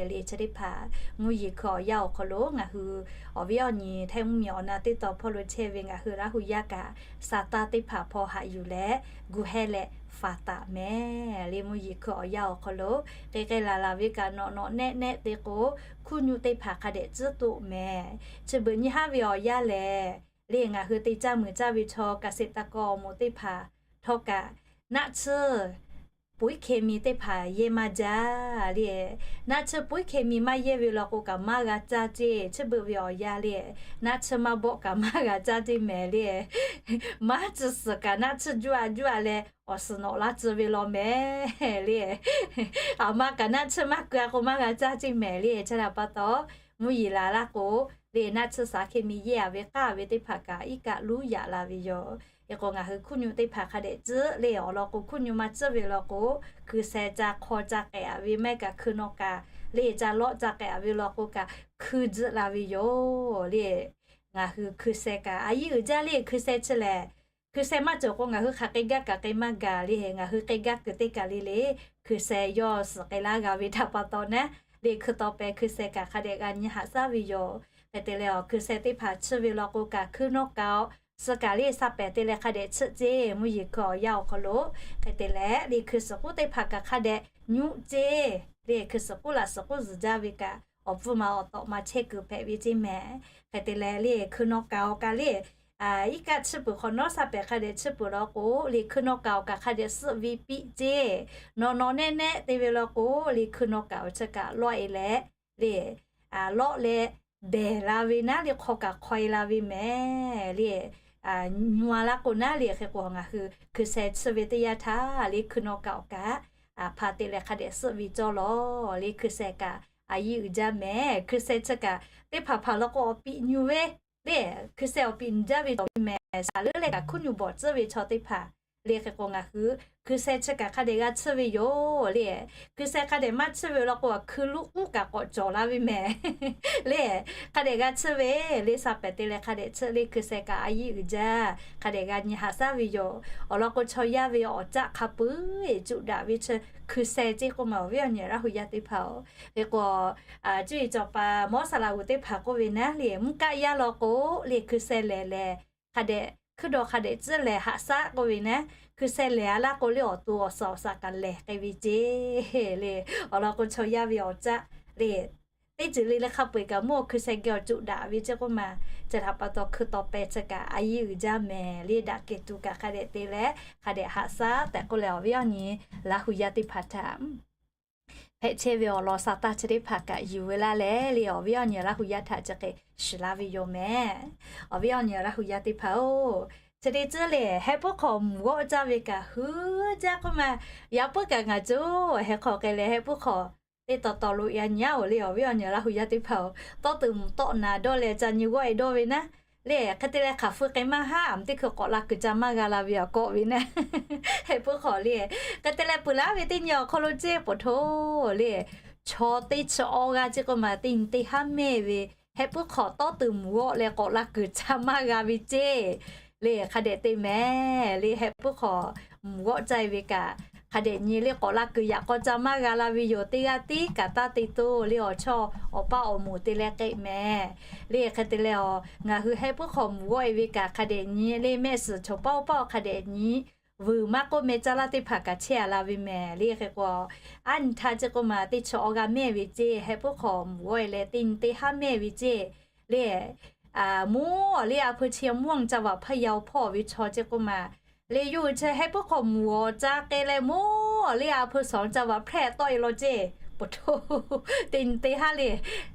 le chi teˇ hpaˍ mvuhˇ yeˬ hkui awˬ yanˇ awˬ hk'aw lo ngaˬ hui awˬ viˉ awˬ nyi htaiˇ mvuhˇ miˬ awˬ na teˇ taw hpawˇ lo chehˇ ve ngaˬ hui Laˇ hu yaˇ kaꞈ sa tanˇ teˇ hpaˍ hpawˇ haꞈ yuˬ leh gu hehˇ leh faˍ taˍ mehˍ. Le mvuhˇ yeˬ hkui awˬ yanˇ awˬ hk'aw lo k'ai k'ai laˬ laˬ ve kaꞈ nawꞈ nawꞈ nehˆ nehˆ te k'o, hkuˇ nyu teˇ hpaˍ hk'a dehꞈ tcuhˉ toˆ mehˍ. Chi beuꞈ nyi haˉ ve awˬ yanˇ lehˬ, le ngaˬ hui te caˇ muiˬ caˇ ve chaw เกษตรกร awˬ moˍ teˇ hpaˍ htawˇ kaꞈ naˆ tsuhˇ ปุ๋ยเคมี teˇ hpaˍ yehˇ maˇ jaˇ le. Naˆ tsuhˇ ปุ๋ยเคมี maˇ yehˇ ve law k'o kaꞈ maˇ g'a caˇ ceˇ. Chi beuꞈ ve awˬ yanˇ le, naˆ tsuhˇ maˇ bawˆ kaꞈ maˇ g'a caˇ ceˇ mehˍ le. Maˇ tsuhˇ suhˍ kaꞈ naˆ tsuhˇ juˇ a juˇ a leh awˬ suhˍ nawꞈ laˇ tcuh ve law mehˍ le. Aˬ ma kaꞈ naˆ tsuhˇ maˇ keu a k'o maˇ g'a caˇ ceˇ mehˍ le. Chi htaꞈ pa taw, mvuhˇ yeˬ laˬ laˇ k'o, le naˆ tsuhˇ สารเคมี yehˇ a ve k'aˇ ve teˇ hpaˍ kaꞈ iˉ kaˆ luˉ yaꞈ la ve yoˬ. Hk'e k'o ngaˬ hui hkuˇ nyu teˇ hpaˍ hk'a dehꞈ tcuhˉ le awˬ lawn k'o, hkuˇ nyu maˇ tcuhˉ ve law k'o, hkui sheh ca hk'aw ca k'ehꞈ a ve maˇ heˆ kaꞈ hkui nawˇ kaꞈ le ca lawˆ ca k'ehꞈ a ve law k'o kaꞈ hkui tzuhˆ la ve yoˬ le. Ngaˬ hui hkui sheh kaꞈ a yiˉ uiˍ jaˇ le hkui sheh chi lehˬ, hkui sheh maˇ cawˬ k'o ngaˬ hui hk'aˬ k'ai gaˇ kaꞈ k'ai maˇ gaˬ le. Ngaˬ hui k'ai gaˇ kuiˬ teˇ kaˬ le le hkui sheh yawˇ suhˍ k'ai laˇ g'a ve htaꞈ pa taw naˉ, le hkui taw pehˍ hkui sheh kaꞈ hk'a dehꞈ g'a nyi haꞈ shaˉ ve yoˬ. Hk'e te leh awˬ hkui sheh teˇ hpaˍ tsuhˇ ve law k'o kaꞈ hkui nawˇ kaꞈ awˬ suh kaꞈ le sa pehˍ te leh hk'a dehꞈ tsuhˇ ceˇ mvuhˇ yeˬ hkui awˬ yanˇ awˬ hk'aw lo. Hk'e te leh le hkui suhˍ k'uˉ teˇ hpaˍ kaꞈ hk'a dehꞈ nyuˆ ceˇ le hkui suhˍ k'uˉ laꞈ suhˍ k'uˉ zuhˬ jaˇ ve kaꞈ awˬ pfuhˇ ma awˬ tawꞈ ma chehˇ kuiˬ hpehꞈ ve ceˇ mehˍ. Hk'e te leh le hkui nawˇ kaꞈ awˬ kaꞈ le iˉ kaˆ tsuhˇ peuˬ hk'awꞈ nawˉ sa pehˍ hk'a dehꞈ tsuhˇ peuˬ law k'o le hkui nawˇ kaꞈ awˬ kaꞈ hk'a dehꞈ suhˆ ve piˆ ceˇ. Nawꞈ nawꞈ nehˆ nehˆ te ve law k'o le hkui nawˇ kaꞈ awˬ chi kaꞈ lawˆ e leh le lawˆ leh behˬ la ve naˉ le hk'aw kaꞈ hk'aw e la ve mehˍ le. Nyu a laˇ k'o naˉ le hk'e k'o ngaˬ hui hkui sheh tsuhˇ ve teˇ yanˇ htaˇ le hkui nawˇ kaꞈ awˬ kaꞈ hpa te leh hk'a dehꞈ suhˆ ve cawˇ lawˬ le hkui sheh kaꞈ a yiˉ uiˍ jaˇ mehˍ. Hkui sheh chi kaꞈ teˇ hpaˍ hpaˍ law k'o awˬ piꞈ nyu ve le hkui sheh awˬ piꞈ nyi jaˇ ve cawˬ ve mehˍ. Shaˍ leuˉ leh kaꞈ hkuˇ nyu bawˬ tcuhˉ ve chaw teˇ hpaˍ le hk'e k'o ngaˬ hui hkui sheh chi kaꞈ hk'a dehꞈ g'a tsuhˇ ve yoˬ le. Hkui sheh hk'a dehꞈ maˇ tsuhˇ ve law k'o hkui luˉ k'uˉ kaꞈ k'awꞈ cawˬ la ve mehˍ le. Hk'a dehꞈ g'a tsuhˇ ve le sa pehˍ te leh hk'a dehꞈ tsuhˇ le hkui sheh kaꞈ a yiˉ uiˍ jaˇ hk'a dehꞈ g'a nyi haꞈ shaˉ ve yoˬ. Awˬ lawn k'o chaw yaˇ ve awˬ caˆ hk'a peu-eˬ cuꞈ daꞈ ve chi hkui sheh ceˇ k'oˆ ma awˬ viˉ awˬ nyi Laˇ hu yaˇ teˇ hpaˍ-oˬ. Hk'e k'o cuˇ yiˍ cawˬ paˍ mawˇ saˍ laꞈ g'uˬ teˇ hpaˍ k'oˆ ve naˉ le mvuhˇ kaˆ yaˇ law k'o le hkui sheh lehˬ lehˬ hk'a dehꞈ hkuiˇ dawˇ hk'a dehꞈ tcuhˉ leh haꞈ shaˉ k'oˆ ve naˉ, hkui sheh lehˬ a laˇ k'o le awˬ to awˬ suhˍ awˬ suhˍ kaꞈ lehˬ k'ai ve ceˇ le. Awˬ lawn k'o chaw yaˇ ve awˬ caˆ le teˇ ceuˬ le le hk'a peu-eˬ kaꞈ mvuhˇ awˬ hkui sheh geh awˬ cuꞈ daꞈ ve ceˇ k'oˆ ma. Chi htaꞈ pa taw hkui taw peh chi kaꞈ a yiˉ uiˍ jaˇ mehˍ le daꞈ kehˬ tuˬ kaꞈ hk'a dehꞈ te leh hk'a dehꞈ haꞈ shaˉ tehꞈ k'oˆ leh awˬ viˉ awˬ nyi Laˇ hu yaˇ teˇ hpaˍ htaꞈ hpehꞈ chehˇ ve awˬ lawn sa tanˇ chi teˇ hpaˍ kaꞈ yuˬ ve laˇ leh le awˬ viˉ awˬ nyi Laˇ hu yaˇ htaꞈ chi hk'e shiˍ laˇ ve yoˬ mehˍ. Awˬ viˉ awˬ nyi Laˇ hu yaˇ teˇ hpaˍ-oˬ, chi teˇ ceuˬ le heh puiˉ hk'awꞈ mvuhˬ g'awˆ caˇ ve kaꞈ hui jaˇ k'oˆ ma. Yaꞈ puiˉ kaꞈ ngaˬ cawˬ heh hk'awꞈ k'ai leh heh puiˉ hk'awꞈ teˇ taw taw lo yaꞈ nyi-aˬ le awˬ viˉ awˬ nyi Laˇ hu yaˇ teˇ hpaˍ-oˬ, tawˇ tuˬ mvuhˬ tawˆ naˍ dawˇ leh ca nyi g'awˆ e dawˇ ve naˉ le hk'e te leh hk'aˬ hpu k'ai maˇ haˉ, aˬ mvuhˬ teˇ hkui k'awꞈ la kuiˬ ca maˇ g'a la ve awˬ kawˆ ve naˉ, heh puiˉ hk'awꞈ le hk'e te leh peuˬ laˇ ve teˇ nyi awˬ hk'aw lo ceˇ pawˍ htoˇ le chaw teˇ chi awˇ g'aˇ ceˇ k'oˆ ma teˇ nyi teˇ haˉ mehˇ ve heh puiˉ hk'awꞈ tawˇ tuˬ mvuhˬ g'awˆ leh k'awꞈ la kuiˬ ca maˇ g'a ve ceˇ le hk'a dehꞈ te mehˍ le heh puiˉ hk'awꞈ mvuhˬ g'awˆ caˇ ve kaꞈ hk'a dehꞈ nyi le k'awꞈ la kuiˬ yaꞈ k'aw ca maˇ g'a la ve yoˬ. Teˇ g'aˇ tiˉ kaꞈ taˇ te toˇ le, awˬ chawˇ awˬ paˇ awˬ moˍ te leh k'ehˆ mehˍ le. Hk'e te leh, ngaˬ hui heh puiˉ hk'aw mvuhˬ g'awˆ e ve kaꞈ hk'a dehꞈ nyi le, mehˆ suhˍ chaw paˇ oˇ paˇ hk'a dehꞈ nyi, vuiˬ maˇ k'oˆ meh caˇ laˇ teˇ hpaˍ kaꞈ chehˇ a la ve mehˍ le. Hk'e k'o, aˉ nyi htaˇ chi k'oˆ ma teˇ chaw awˇ g'aˇ mehˇ ve ceˇ, heh puiˉ hk'aw mvuhˬ g'awˆ e leh teˇ nyi teˇ haˉ mehˇ ve ceˇ le. Mvuhˇ awˬ le a hpu chi mvuhˇ ca vaꞈ hpaˇ yaw hpawˇ ve chaw ceˇ k'oˆ ma le, yawˇ hui chi heh puiˉ hk'aw mvuhˬ awˬ ca k'ai leh mvuhˇ awˬ le a hpu shawˍ ca vaꞈ hpehˇ tawˆ e law ceˇ, po hto, teˇ nyi teˇ haˉ le,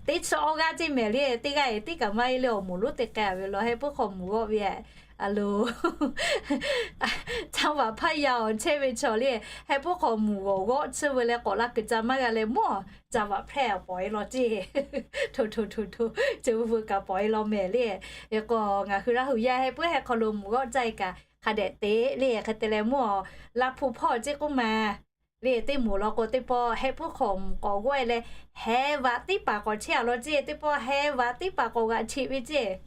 teˇ chaw awˇ g'aˇ ceˇ mehˍ le. Teˇ g'aˇ e tiˉ kaꞈ maˇ heˆ le, awˬ moˍ lonˉ te k'ai ve law heh puiˉ hk'aw mvuhˬ g'awˆ ve a lo, ca vaꞈ hpaˇ yaw chehˇ ve chaw le, heh puiˉ hk'aw mvuhˬ g'awˆ g'awˆ tsuhˇ ve leh k'awꞈ la kuiˬ ca maˇ g'a leh mvuhˇ ca vaꞈ hpehˇ pawˍ e law ceˇ, hto hto hto hto, ceuˬ veu kaꞈ pawˍ e law mehˍ le. Hk'e k'o, ngaˬ hui Laˇ huˍ yaˇ heh puiˉ heh hk'aw lo mvuhˬ g'awˆ caˇ e kaꞈ hk'a dehꞈ te le. Hk'e te leh mvuhˇ awˬ la hpu hpawˇ ceˇ k'oˆ ma le, teˇ moˍ law k'o teˇ pawˆ heh puiˉ hk'aw mvuhˬ k'awꞈ g'awˆ e leh, heh vaꞈ tiˉ paˍ k'awꞈ chehˇ a law ceˇ, teˇ pawˆ heh vaꞈ tiˉ paˍ k'awꞈ g'aꞈ cheꞈ ve ceˇ,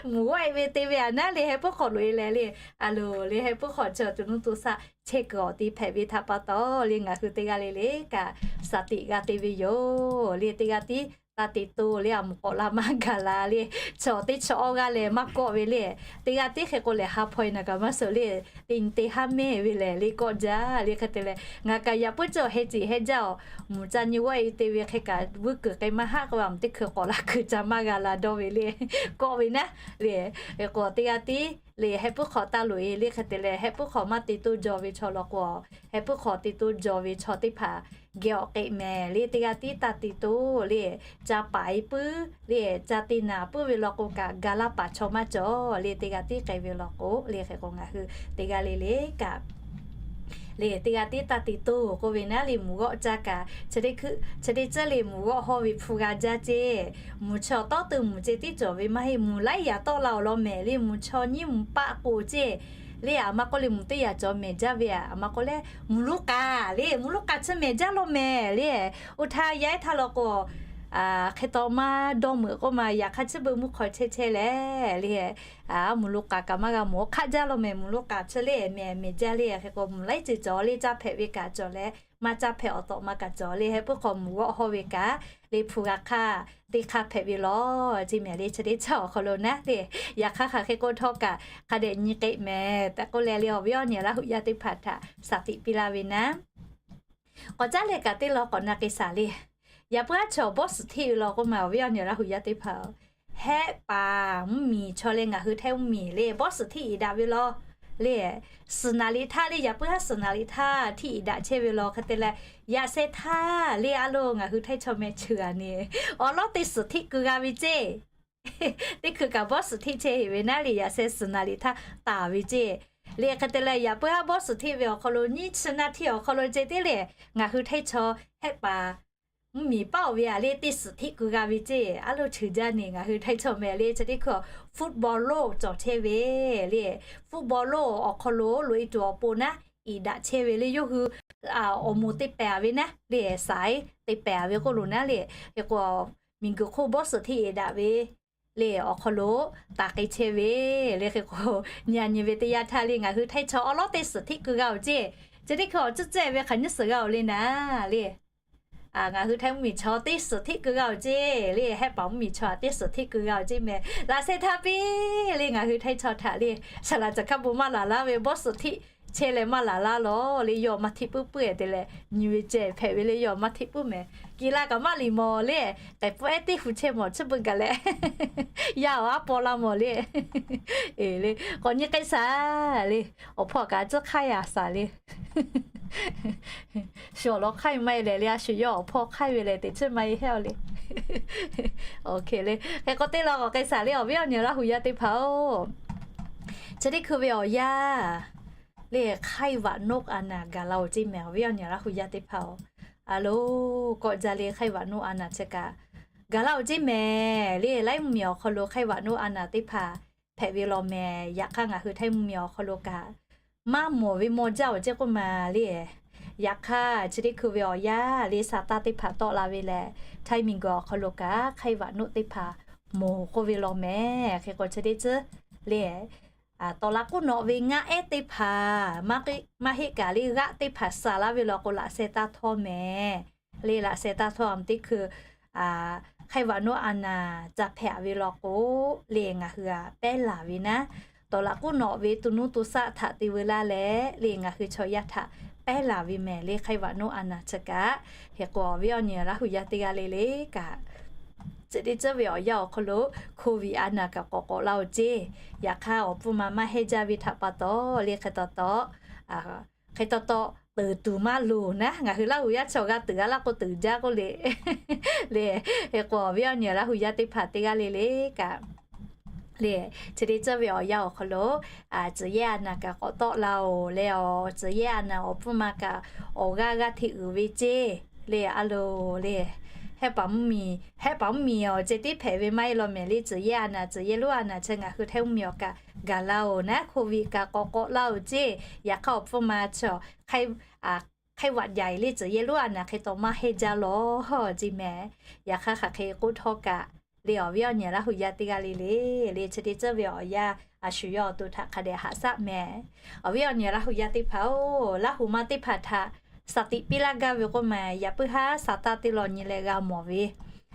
mvuhˬ g'awˆ e ve te ve a naˉ le, heh puiˉ hk'aw loꞈ e leh le, a loˍ le heh puiˉ hk'aw chi awˬ tuˬ nuˇ to saˆ chehˇ kuiˬ awˬ te hpehꞈ ve htaꞈ pa taw le, ngaˬ hui teˇ g'aˇ le le kaꞈ shaˍ tiꞈ g'a te ve yoˬ le. Teˇ g'aˇ tiˉ taˇ te toˇ le, a moˍ k'awꞈ la maˇ gaˬ la le, chaw teˇ chaw awˇ g'aˇ leh maˇ kawˆ ve le. Teˇ g'aˇ tiˉ hk'e k'o lehˬ ha hpaw e naˬ kaꞈ maˇ suhˍ le, teˇ nyi teˇ haˉ mehˇ ve lehˬ le kawˆ jaˇ le. Hk'e te leh ngaˬ kaꞈ yaꞈ puiˉ cawˬ heh ceˬ heh jaˇ awˬ, mvuhˬ ca nyi g'awˆ e te ve hk'e kaꞈ vuiˇ kuiˬ k'ai maˇ haˆ k'o a mvuhˬ teˇ hkui k'awꞈ la kuiˬ ca maˇ g'a la dawˇ ve le, kawˆ ve naˉ le. Hk'e k'o teˇ g'aˇ tiˉ le heh puiˉ hk'aw taˇ loꞈ e le. Hk'e te leh heh puiˉ hk'aw maˇ te toˇ jaw ve chaw law k'o, heh puiˉ hk'aw te toˇ jaw ve chaw teˇ hpaˍ geh awˬ k'e mehˍ le. Teˇ g'aˇ tiˉ taˇ te toˇ le, ca paˍ e puiˉ le, ca te naˍ puiˉ ve law k'o kaꞈ ga laˇ paˍ chaw maˇ cawˬ le. Teˇ g'aˇ tiˉ k'ai ve law k'o le, hk'e k'o ngaˬ hui teˇ g'aˇ le le kaꞈ le teˇ g'aˇ tiˉ taˇ te toˇ k'oˆ ve naˉ le, mvuhˬ g'awˆ caˇ kaꞈ chi teˇ tcuhˉ le mvuhˬ g'awˆ hawˇ ve hpu g'a jaˇ ceˇ. Mvuhˬ chaw tawˇ teuˬ mvuhˬ ceh tiˉ cawˬ ve maˇ heˆ, mvuhˬ laiˉ yaꞈ tawˆ la awˬ lawn mehˍ le, mvuhˬ chaw nyiˉ mvuhˬ paˆ k'o ceˇ le, a ma k'oˆ le mvuhˬ teˇ yaꞈ cawˬ mehˍ jaˇ ve a, a ma k'oˆ leh mvuhˬ loꞈ k'aˍ le, mvuhˬ loꞈ k'aˍ chi mehˍ jaˇ law mehˍ le. Oˇ htaˇ yaˇ ehˉ htaˇ law k'o, hk'e taw maˇ dawˇ meuꞈ k'oˆ ma, yaꞈ hk'aˇ chi beuꞈ mvuhˇ hk'aw chehˇ chehˇ leh le, mvuhˬ loꞈ k'aˍ kaꞈ maˇ g'a mawˬ hk'aˆ jaˇ law mehˍ, mvuhˬ loꞈ k'aˍ chi le mehˍ mehˍ jaˇ le. Hk'e k'o mvuhˬ laiˉ ceuˬ cawˬ le, caˇ hpehꞈ ve kaꞈ cawˬ leh maˇ caˇ hpehꞈ awˬ tawꞈ ma kaꞈ cawˬ le. Heh puiˉ hk'aw mvuhˬ g'awˆ hawˇ ve kaꞈ le hpu g'a hk'aˇ teˇ hk'aˇ hpehꞈ ve law ceˇ mehˍ le. Chi teˇ chaw awˬ hk'aw lo naˉ le, yaꞈ hk'aˇ hk'aˬ hk'e k'oˆ htawˇ kaꞈ hk'a dehꞈ nyi k'e mehˍ tehꞈ k'oˆ leh le, awˬ viˉ awˬ nyi Laˇ huˍ yaˇ teˇ hpaˍ htaꞈ shaˍ tiꞈ piˇ laˇ ve naˉ. K'aw� caˉ leh kaꞈ teˇ law k'awꞈ na k'ai shaˍ le. Yaꞈ puiˉ haˉ chaw bawˇ suhˍ hteˆ ve law k'oˆ ma, awˬ viˉ awˬ nyi Laˇ huˍ yaˇ teˇ hpaˍ, hehˆ paˍ mvuhˇmiˬ chaw leh ngaˬ hui htaiˇ mvuhˇmiˬ le bawˇ suhˍ hteˆ iˍ daꞈ ve law le. Suhˍ naˍ liꞈ htaˇ le, yaꞈ puiˉ haˉ suhˍ naˍ liꞈ htaˇ hteˆ iˍ daꞈ chehˇ ve law. Hk'e te leh yaꞈ sheh htaˇ le a lo ngaˬ hui htaiˇ chaw meh cheuˬ a ne, awˬ lawˉ teˇ suhˍ hteˆ keu g'a ve ceˇ. Teˇ hkui kaꞈ bawˇ suhˍ hteˆ chehˇ heˆ ve naˉ le, yaꞈ sheh suhˍ naˍ liꞈ htaˇ taˍ ve ceˇ. Le hk'e te leh yaꞈ puiˉ haˉ bawˇ suhˍ hteˆ ve awˬ hk'aw lo nyiˇ chi naˇ hteˆ awˬ hk'aw lo ceh tiˉ le, ngaˬ hui htaiˇ chaw hehˆ paˍ mvuhˇmiˬ paˆ oˬ ve a le teˇ suhˍ hteˆ keu g'a ve ceˇ. A lo cheuˬ jaˇ ne, ngaˬ hui htaiˇ chaw meh le chi teˇ hkui football loˇ cawˬ chehˇ ve le, football loˇ awˬ hk'aw lo loꞈ e tuˬ awˬ pon naˉ iˍ daꞈ chehˇ ve le. Yawˇ hui awˬ moˍ te pehˍ ve naˉ le, saiˉ te pehˍ ve k'oˆ lo naˉ le. Hk'e k'o miˬguiˬ hk'oˆ bawˇ suhˍ hteˆ iˍ daꞈ ve le awˬ hk'aw lo taˍ k'ai chehˇ ve le. Hk'e k'o nyi a nyi ve teˇ yanˇ htaˇ le ngaˬ hui htaiˇ chaw awˬ lawˉ teˇ suhˍ hteˆ keu g'a oˬ ceˇ. Chi teˇ hkui awˬ tcuhˉ tcuhˉ ve hk'aˬ nyiˇ suhˍ g'a oˬ le naˉ le, ngaˬ hui htaiˇ mvuhˇmiˬ chaw teˇ suhˍ hteˆ keu g'a oˬ ceˇ le. Hehˆ paˍ mvuhˇmiˬ chaw a teˇ suhˍ hteˆ keu g'a oˬ ceˇ meh. Laꞈ sheh htaˇ piˇ le ngaˬ hui htaiˇ chaw htaꞈ le, saˍ laꞈ caˬ hk'a bon maˇ laˬ laˇ ve bawˇ suhˍ hteˆ chehˇ leh maˇ laˬ laˇ law le, yawˇ maˇ hteˆ puiˉ puiˉ te leh nyi ve ceh hpehꞈ ve le, yawˇ maˇ hteˆ puiˉ meh. Kiˬ la kaꞈ maˇ liꞈ mawˬ le, k'ehˬ pfuhˇ ehˉ teˇ hu chehˇ mawˬ chi beuꞈ gaˬ leh yaˇ awˬ aˉ paw laˇ mawˬ le. Le k'awꞈ nyi k'ai shaˍ le, awˬ hpawˇ kaꞈ tcuhˉ hk'aiˇ a shaˍ le. Shu awˬ lawn hk'aiˇ maˇ e lehˬ le, a shu yawˇ awˬ hpawˇ hk'aiˇ ve lehˬ teꞈ chiˉ maˇ e hehˇ aˬ le. Oˇ hk'e le, hk'e k'o teˇ law k'awꞈ k'ai shaˍ le, awˬ viˉ awˬ nyi Laˇ huˍ yaˇ teˇ hpaˍ oˬ, chi teˇ hkui ve awˬ yanˇ le hk'aiˇ vaꞈ noˆ a naˍ gaˬ la oˬ ceˇ meh, awˬ viˉ awˬ nyi Laˇ huˍ yaˇ teˇ hpaˍ oˬ. A lo, kawˆ jaˇ le hk'aiˇ vaꞈ noˆ a naˍ chi kaꞈ gaˬ la oˬ ceˇ meh le. Laiˉ mvuhˇmiˬ awˬ hk'aw lo hk'aiˇ vaꞈ noˆ a naˍ teˇ hpaˍ hpehꞈ ve law meh. Yaꞈ hk'aˇ ngaˬ hui htaiˇ mvuhˇmiˬ awˬ hk'aw lo kaꞈ maˇ mawˬ ve maw jaˇ oˬ ceˇ k'oˆ ma le. Yaꞈ hk'aˇ chi teˇ hkui ve awˬ yanˇ le sa taˇ teˇ hpaˍ tawˆ la ve lehˬ, htaiˇ miˬguiˬ awˬ hk'aw lo kaꞈ hk'aiˇ vaꞈ noˆ teˇ hpaˍ mawˬ k'oˆ ve law meh. Hk'e k'o chi teˇ tcuhˉ le tawˍ laꞈ k'oˆ nawꞈ ve ngaˆ ehˉ teˇ hpaˍ, maˇ heˆ kaꞈ le g'aˆ teˇ hpaˍ saˍ laˇ ve law k'o, laꞈ sheh taˇ htawˇ mehˍ. Le laꞈ sheh taˇ htawˇ a teˇ hkui ไข้หวัดนก a naˍ ca hpehꞈ ve law k'o, le ngaˬ hui a pehˉ laˬ ve naˉ, tawˍ laꞈ k'oˆ nawꞈ ve to nuˇ to shaˆ htaꞈ te veu laˇ leh, le ngaˬ hui chaw yaˇ htaꞈ pehˉ laˬ ve mehˍ. Le ไข้หวัดนก a naˍ chi kaꞈ, hk'e k'o awˬ viˉ awˬ nyi Laˇ huˍ yaˇ teˇ g'aˇ le le kaꞈ, chi teˇ ceuˬ ve awˬ yanˇ awˬ hk'aw lo โควิด a naˍ kaꞈ k'awꞈ k'awꞈ laˇ-oˬ ceˇ. Yaꞈ hk'aˇ awˬ pfuhˇ ma maˇ hehnˇ jaˇ ve htaꞈ pa taw, le hk'e taw taw, hk'e taw taw, teunˍ tuˬ maˇ loˍ naˉ, ngaˬ hui Laˇ huˍ yaˇ chaw g'a teunˍ a laˇ k'o teunˍ jaˇ k'oˆ le. Le, hk'e k'o awˬ viˉ awˬ nyi Laˇ huˍ yaˇ teˇ hpaˍ teˇ g'aˇ le le kaꞈ, le, chi teˇ ceuˬ ve awˬ yanˇ awˬ hk'aw lo, tcuh yehˇ a naˍ kaꞈ k'awꞈ tawˆ la-oˬ le, awˬ tcuh yehˇ a naˍ awˬ pfuhˇ ma kaꞈ awˬ g'aˇ g'aˇ hteꞈ uiˍ ve ceˇ. Le a loˍ le, hehˆ paˍ mvuhˇ miˬ, hehˆ paˍ mvuhˇ miˬ awˬ ceh tiˉ hpehꞈ ve maˇ heˆ law mehˍ. Le tcuh yehˇ a naˍ, tcuh yehˇ lonˉ a naˍ chi ngaˬ hui htaiˇ mvuhˇ miˬ awˬ kaꞈ gaˬ la-oˬ naˉ, โควิด kaꞈ k'awꞈ k'awꞈ laˇ-oˬ ceˇ. Yaꞈ hk'aˇ awˬ pfuhˇ ma chaw ไข้หวัดใหญ่ le tcuh yehˇ lonˉ a naˍ hk'e taw maˇ hehnˇ jaˇ lawˬ ceˇ mehˍ. Yaꞈ hk'aˇ hk'aˬ hk'e k'oˆ htawˇ kaꞈ, le awˬ viˉ awˬ nyi Laˇ huˍ yaˇ teˇ g'aˇ le le, le chi teˇ ceuˬ ve awˬ yanˇ a shu yawˇ awˬ to htaꞈ hk'a dehꞈ haꞈ shaˆ mehˍ. Awˬ viˉ awˬ nyi Laˇ huˍ yaˇ teˇ hpaˍ-oˬ, Laˇ huˍ ma teˇ hpaˍ htaꞈ shaˍ tiꞈ piˇ laˇ gaˇ ve k'oˆ ma, yaꞈ puiˉ haˉ shaˍ taˇ teˇ law nyi leh g'a mawˬ ve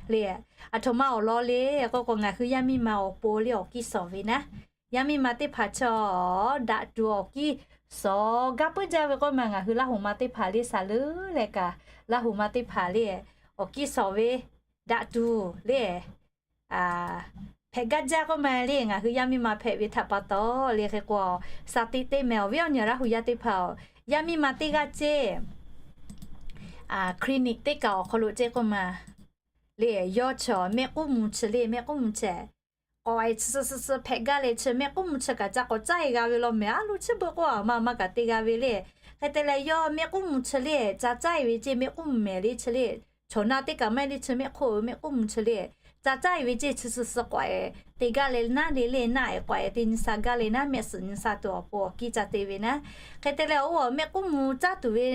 le. Aˬ htoꞈ ma awˬ lawn le k'oˆ k'o, ngaˬ hui yaˇ miˇ ma awˬ pon le awˬ kiˇ shawˍ ve naˉ, yaˇ miˇ ma teˇ hpaˍ chaw daꞈ tuˬ awˬ kiˇ shawˍ gaˇ puiˉ jaˇ ve k'oˆ ma, ngaˬ hui Laˇ huˍ ma teˇ hpaˍ le shaˍ leuˉ leh kaꞈ, Laˇ huˍ ma teˇ hpaˍ le awˬ kiˇ shawˍ ve daꞈ tuˬ le hpehꞈ gaˇ jaˇ k'oˆ ma le. Ngaˬ hui yaˇ miˇ ma hpehꞈ ve htaꞈ pa taw le hk'e k'o, shaˍ tiꞈ te mehˍ. Awˬ viˉ awˬ nyi Laˇ huˍ yaˇ teˇ hpaˍ-oˬ, yaˇ miˇ ma teˇ g'aˇ ceˇ clinic teˇ kaꞈ awˬ hk'aw lo ceˇ k'oˆ ma, le yawˇ chi mehˆ k'uˉ mvuh chi le mehˆ k'uˉ mvuh chi k'awꞈ e chi suh suh suh hpehꞈ gaˇ leh chi mehˆ k'uˉ mvuh chi kaꞈ ca k'awꞈ caˇ e g'a ve law mehˍ. A lo chi beuꞈ k'oˆ a ma ma kaꞈ te g'a ve le. Hk'e te leh yawˇ mehˆ k'uˉ mvuh chi le ca caˇ e ve ceˇ, mehˆ k'uˉ mvuh mehˍ le chi le, chaw na teˇ kaꞈ maˇ heˆ le chi mehˆ hk'oˆ mehˆ k'uˉ mvuh chi le ca caˇ e ve ceˇ, chi suh suh k'awꞈ e te gaˇ leh naˉ le le naˆ e k'awꞈ e te nyi sha gaˇ leh naˉ, mehˆ suhˍ nyi sha tuˬ awˬ pon awˬ kiˇ ca te ve naˉ. Hk'e te leh oˇ mehˆ k'uˉ mvuh caˇ tuˬ ve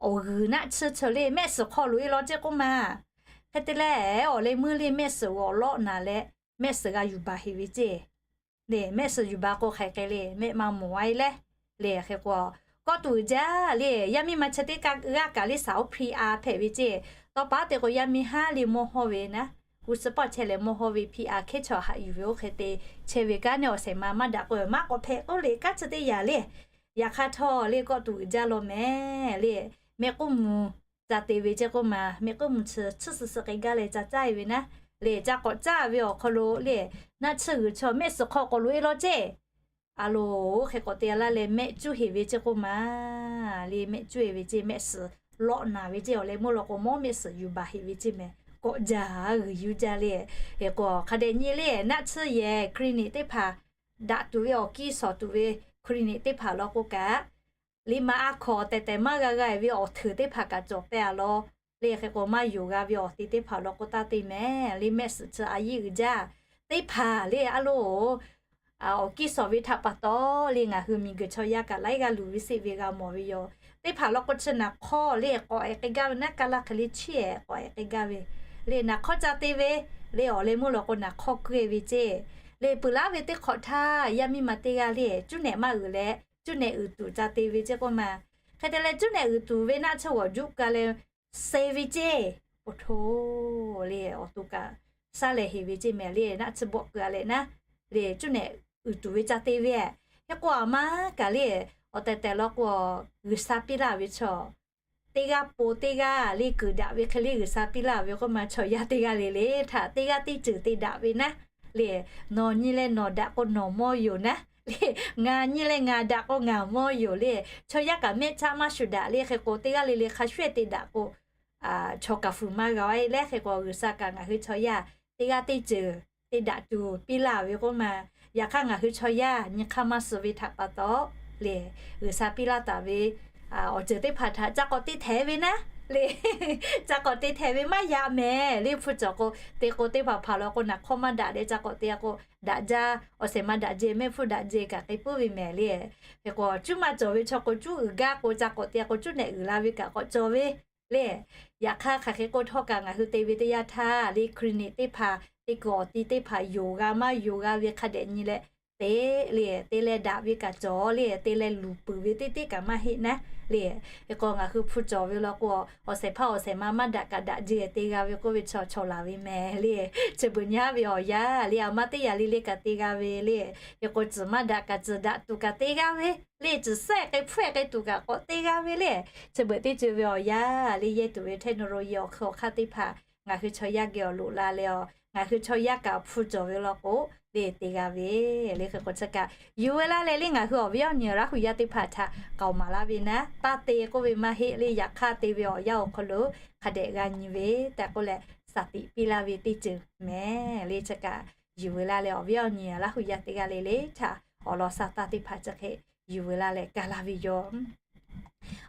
awˬ g'uiˬ naˆ tsuhˇ chi le mehˆ suhˍ hk'aw loꞈ e law ceˇ k'oˆ ma. Hk'e te leh awˬ leh meuˇ le mehˆ suhˍ g'awˬ lawˆ naˍ leh mehˆ suhˍ g'a yuˬ baˬ heꞈ ve ceˇ. Le mehˆ suhˍ yuˬ baˬ k'o hk'aˬ hk'e le mehˆ ma mawˬ a e leh, le hk'e k'o, kawˆ tuˬ uiˍ jaˇ le. Yaˇ miˇ ma chi teˇ g'aˇ kaꞈ le shaˍ oˇ hpri a hpehꞈ ve ceˇ. Tawˇ paˉ te k'o yaˇ miˇ haˉ le mawˇ hawˇ ve naˉ, g'uˇ suhˍ pawˆ chehˇ leh mawˇ hawˇ ve hpri a hkehˉ chaw haꞈ yuˬ ve oˇ hk'e te chehˇ ve kanˉ neˇ awˬ shehˍ ma maˇ daꞈ k'o maˇ k'awꞈ hpehꞈ k'oˆ le kanˉ chi teˇ yanˇ le. Yaꞈ hk'aˇ htawˇ le kawˆ tuˬ uiˍ jaˇ law mehˍ le. Mehˆ k'uˉ mvuh ca te ve ceˇ k'oˆ ma, mehˆ k'uˉ mvuh chi tsuhˇ suh suh k'ai gaˇ leh ca caˇ e ve naˉ, le ca k'awꞈ caˇ ve awˬ hk'aw lo le naˆ tsuhˇ g'uiˬ chaw mehˆ suhˍ hk'aw k'awꞈ loꞈ e law ceˇ. A lo, hk'e k'awꞈ te laˇ leh mehˆ cuˇ heꞈ ve ceˇ k'oˆ ma, le mehˆ cuˇ e ve ceˇ, mehˆ suhˍ lawˆ naˍ ve ceˇ. Awˬ leh meuˇ law k'o mawˇ mehˆ suhˍ yuˬ baˬ heꞈ ve ceˇ mehˍ. K'awꞈ jaˇ g'uiˬ yuˬ jaˇ le. Hk'e k'o hk'a dehꞈ nyi le naˆ tsuhˇ yehˬ clinic teˇ hpaˍ, daꞈ tuˬ ve awˬ kiˇ shawˍ tuˬ ve clinic teˇ hpaˍ law k'o kaꞈ, le ma a hkawꞈ tehˬ tehˬ maˇ g'a g'a e ve awˬ hteuˍ teˇ hpaˍ kaꞈ cawˬ pehˇ a law. Le hk'e k'o maˇ yonˍ g'a ve awˬ te teˇ hpaˍ law k'o taˇ te mehˍ. Le mehˆ suhˍ chi a yiˇ uiˍ jaˇ teˇ hpaˍ le a lo, awˬ kiˇ shawˍ ve htaꞈ pa taw le ngaˬ hui miˬ guiˬ chaw yaˇ kaꞈ laiˉ g'aˇ luˬ ve seˆ ve g'a mawˬ ve yoˬ. Teˇ hpaˍ law k'o chi naˍ hk'awˇ le k'awꞈ e k'ai gaˇ ve naˉ, kaˇ laˇ hk'e le chiˇ e k'awꞈ e k'ai gaˇ ve le naˍ hk'awˇ ca te ve le. Awˬ leh meuˇ law k'o naˍ hk'awˇ keu e ve ceˇ. Le peuˬ laˉ ve teˇ hk'awꞈ htaˇ yaˇ miˇ ma teˇ g'aˇ le cuˉ nehꞈ maˇ uiˍ leh cuˉ nehꞈ uiˍ tuˬ ca te ve ceˇ k'oˆ ma. Hk'e te leh cuˉ nehꞈ uiˍ tuˬ ve naˆ tsuhˇ g'awˬ juˆ ka leh se ve ceˇ. Oˇ hto le awˬ to kaꞈ shaˉ leh heˍ ve ceˇ mehˍ le naˆ tsuhˇ bawˆ keu a leh naˉ, le cuˉ nehꞈ uiˍ tuˬ ve ca te ve. Hk'e k'o a ma kaꞈ le awˬ tehˬ tehˬ law k'o G'uiˬsha piˇ laˇ ve chaw teˇ g'aˇ po teˇ g'aˇ le kuiˬ daꞈ ve hk'e le G'uiˬsha piˇ laˇ ve k'oˆ ma, chaw yaˇ teˇ g'aˇ le le htaꞈ teˇ g'aˇ teˇ ceuˬ te daꞈ ve naˉ, le nawˬ nyi leh nawˬ daꞈ k'o nawˬ mawˇ yoˬ naˉ, le ngaˬ nyi leh ngaˬ daꞈ k'o ngaˬ mawˇ yoˬ le. Chaw yaˇ kaꞈ mehˆ caˆ maˇ shuˍ daꞈ le hk'e k'o teˇ g'aˇ le le hk'a shuˍ te daꞈ k'o chaw kaꞈ fuiˍ maˇ g'a e leh hk'e k'o G'uiˬsha kaꞈ ngaˬ hui chaw yaˇ teˇ g'aˇ teˇ ceuˬ te daꞈ tuˬ piˇ laˇ ve k'oˆ ma. Yaꞈ hk'aˇ ngaˬ hui chaw yaˇ nyi hk'aˇ maˇ suh ve htaꞈ pa taw le G'uiˬsha piˇ laˇ taˍ ve awˬ ceuˬ teˇ hpaˍ htaꞈ ca k'awꞈ te htehꞈ ve naˉ, le ca k'awꞈ te htehꞈ ve maˇ yaꞈ mehˍ. Le hpu cawˬ k'o te k'o teˇ hpaˍ hpaˍ law k'o naˍ hk'awˇ maˇ daꞈ leh ca k'awꞈ te a k'o daꞈ jaˇ, awˬ shehˍ ma daꞈ jehˬ mehˆ hpu daꞈ jehˬ kaꞈ k'ai puiˉ ve mehˍ le. Hk'e k'o cuˉ maˇ cawˬ ve chaw k'o cuˉ uiˍ gaˇ k'o ca k'awꞈ te a k'o cuˉ nehꞈ uiˍ la ve kaꞈ k'awꞈ cawˬ ve le. Yaꞈ hk'aˇ hk'aˬ hk'e k'oˆ htawˇ kaꞈ ngaˬ hui te ve teˇ yanˇ htaˇ le clinic teˇ hpaˍ teˇ kuiˬ awˬ ti teˇ hpaˍ yonˍ g'a maˇ yonˍ g'a ve hk'a dehꞈ nyi leh te le, te leh daꞈ ve kaꞈ cawˬ le, te leh luˬ peuˬ ve teˇ teˇ kaꞈ maˇ heˆ naˉ le. Hk'e k'o ngaˬ hui hpu cawˬ ve law k'o, awˬ shehˍ hpaˇ awˬ shehˍ ma maˇ daꞈ kaꞈ daꞈ jehˬ te g'a ve k'oˆ ve chaw chaw laˬ ve mehˍ le. Chi beuꞈ nyi haˉ ve awˬ yanˇ le, a ma teˇ yanˇ le le kaꞈ te g'a ve le. Hk'e k'o tcuhˬ maˇ daꞈ kaꞈ tcuhˬ daꞈ tuˬ kaꞈ te g'a ve le, tcuhˬ sehˆ k'ai hpfuhˆ k'ai tuˬ kaꞈ k'awꞈ te g'a ve le. Chi beuꞈ teˇ ceuˬ ve awˬ yanˇ le, yehˇ tuˬ ve technology awˬ hk'aˇ awˬ hk'aˇ teˇ hpaˍ ngaˬ hui chaw yaˇ geh awˬ loꞈ la leh a, ngaˬ hui chaw yaˇ kaꞈ hpu cawˬ ve law k'o le te g'a ve le. Hk'e k'o chi kaꞈ yuˬ ve laˇ leh le, ngaˬ hui awˬ viˉ awˬ nyi Laˇ hu yaˇ teˇ hpaˍ htaꞈ k'aoˍ maˍ laˇ ve naˉ, taˇ te k'oˆ ve maˇ heˆ le, yaꞈ hk'aˇ te ve awˬ yanˇ awˬ hk'aw lo hk'a dehꞈ g'a nyi ve tehꞈ k'oˆ leh, shaˍ tiꞈ piˇ laˇ ve teˇ ceuˬ mehˍ le. Chi kaꞈ yuˬ ve laˇ leh awˬ viˉ awˬ nyi Laˇ hu yaˇ teˇ g'aˇ le le htaꞈ awˬ lawn shaˍ taˇ teˇ hpaˍ chi hk'e yuˬ ve laˇ leh kaˇ laˇ ve yoˬ.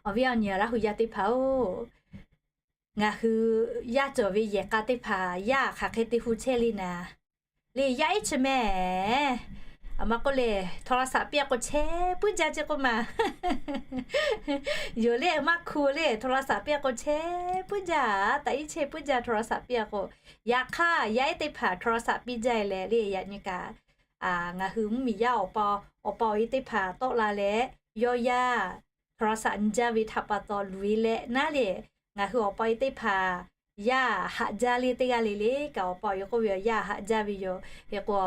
Awˬ viˉ awˬ nyi Laˇ hu yaˇ teˇ hpaˍ-oˬ, ngaˬ hui yaˇ cawˬ ve yehˬ k'a teˇ hpaˍ yaˇ hk'aˬ hk'e te hu chehˇ le naˍ le, yaˇ ehˉ chi mehˍ. A ma k'oˆ le, โทรศัพท์ piˇ a k'o chehˇ puiˉ jaˇ ceˇ k'oˆ ma. Yoˬ le, maˇ hku le, โทรศัพท์ piˇ a k'o chehˇ puiˉ jaˇ, taꞈ iˉ chehˇ puiˉ jaˇ โทรศัพท์ piˇ a k'o. Yaꞈ hk'aˇ yaˇ ehˉ teˇ hpaˍ โทรศัพท์ piˇ jaˇ leh le, yaꞈ nyi kaꞈ ngaˬ hui mvuhˇmiˬ yaˇ awˬ pa awˬ pa awˬ e teˇ hpaˍ tawˆ la leh, yawˇ yaˇ โทรศัพท์ nyi jaˇ ve htaꞈ pa taw luˬ e leh naˉ le, ngaˬ hui awˬ pa awˬ e teˇ hpaˍ yaˇ haꞈ jaˇ le teˇ g'aˇ le le kaꞈ awˬ pa awˬ e k'oˆ ve yaˇ haꞈ jaˇ ve yoˬ. Hk'e k'o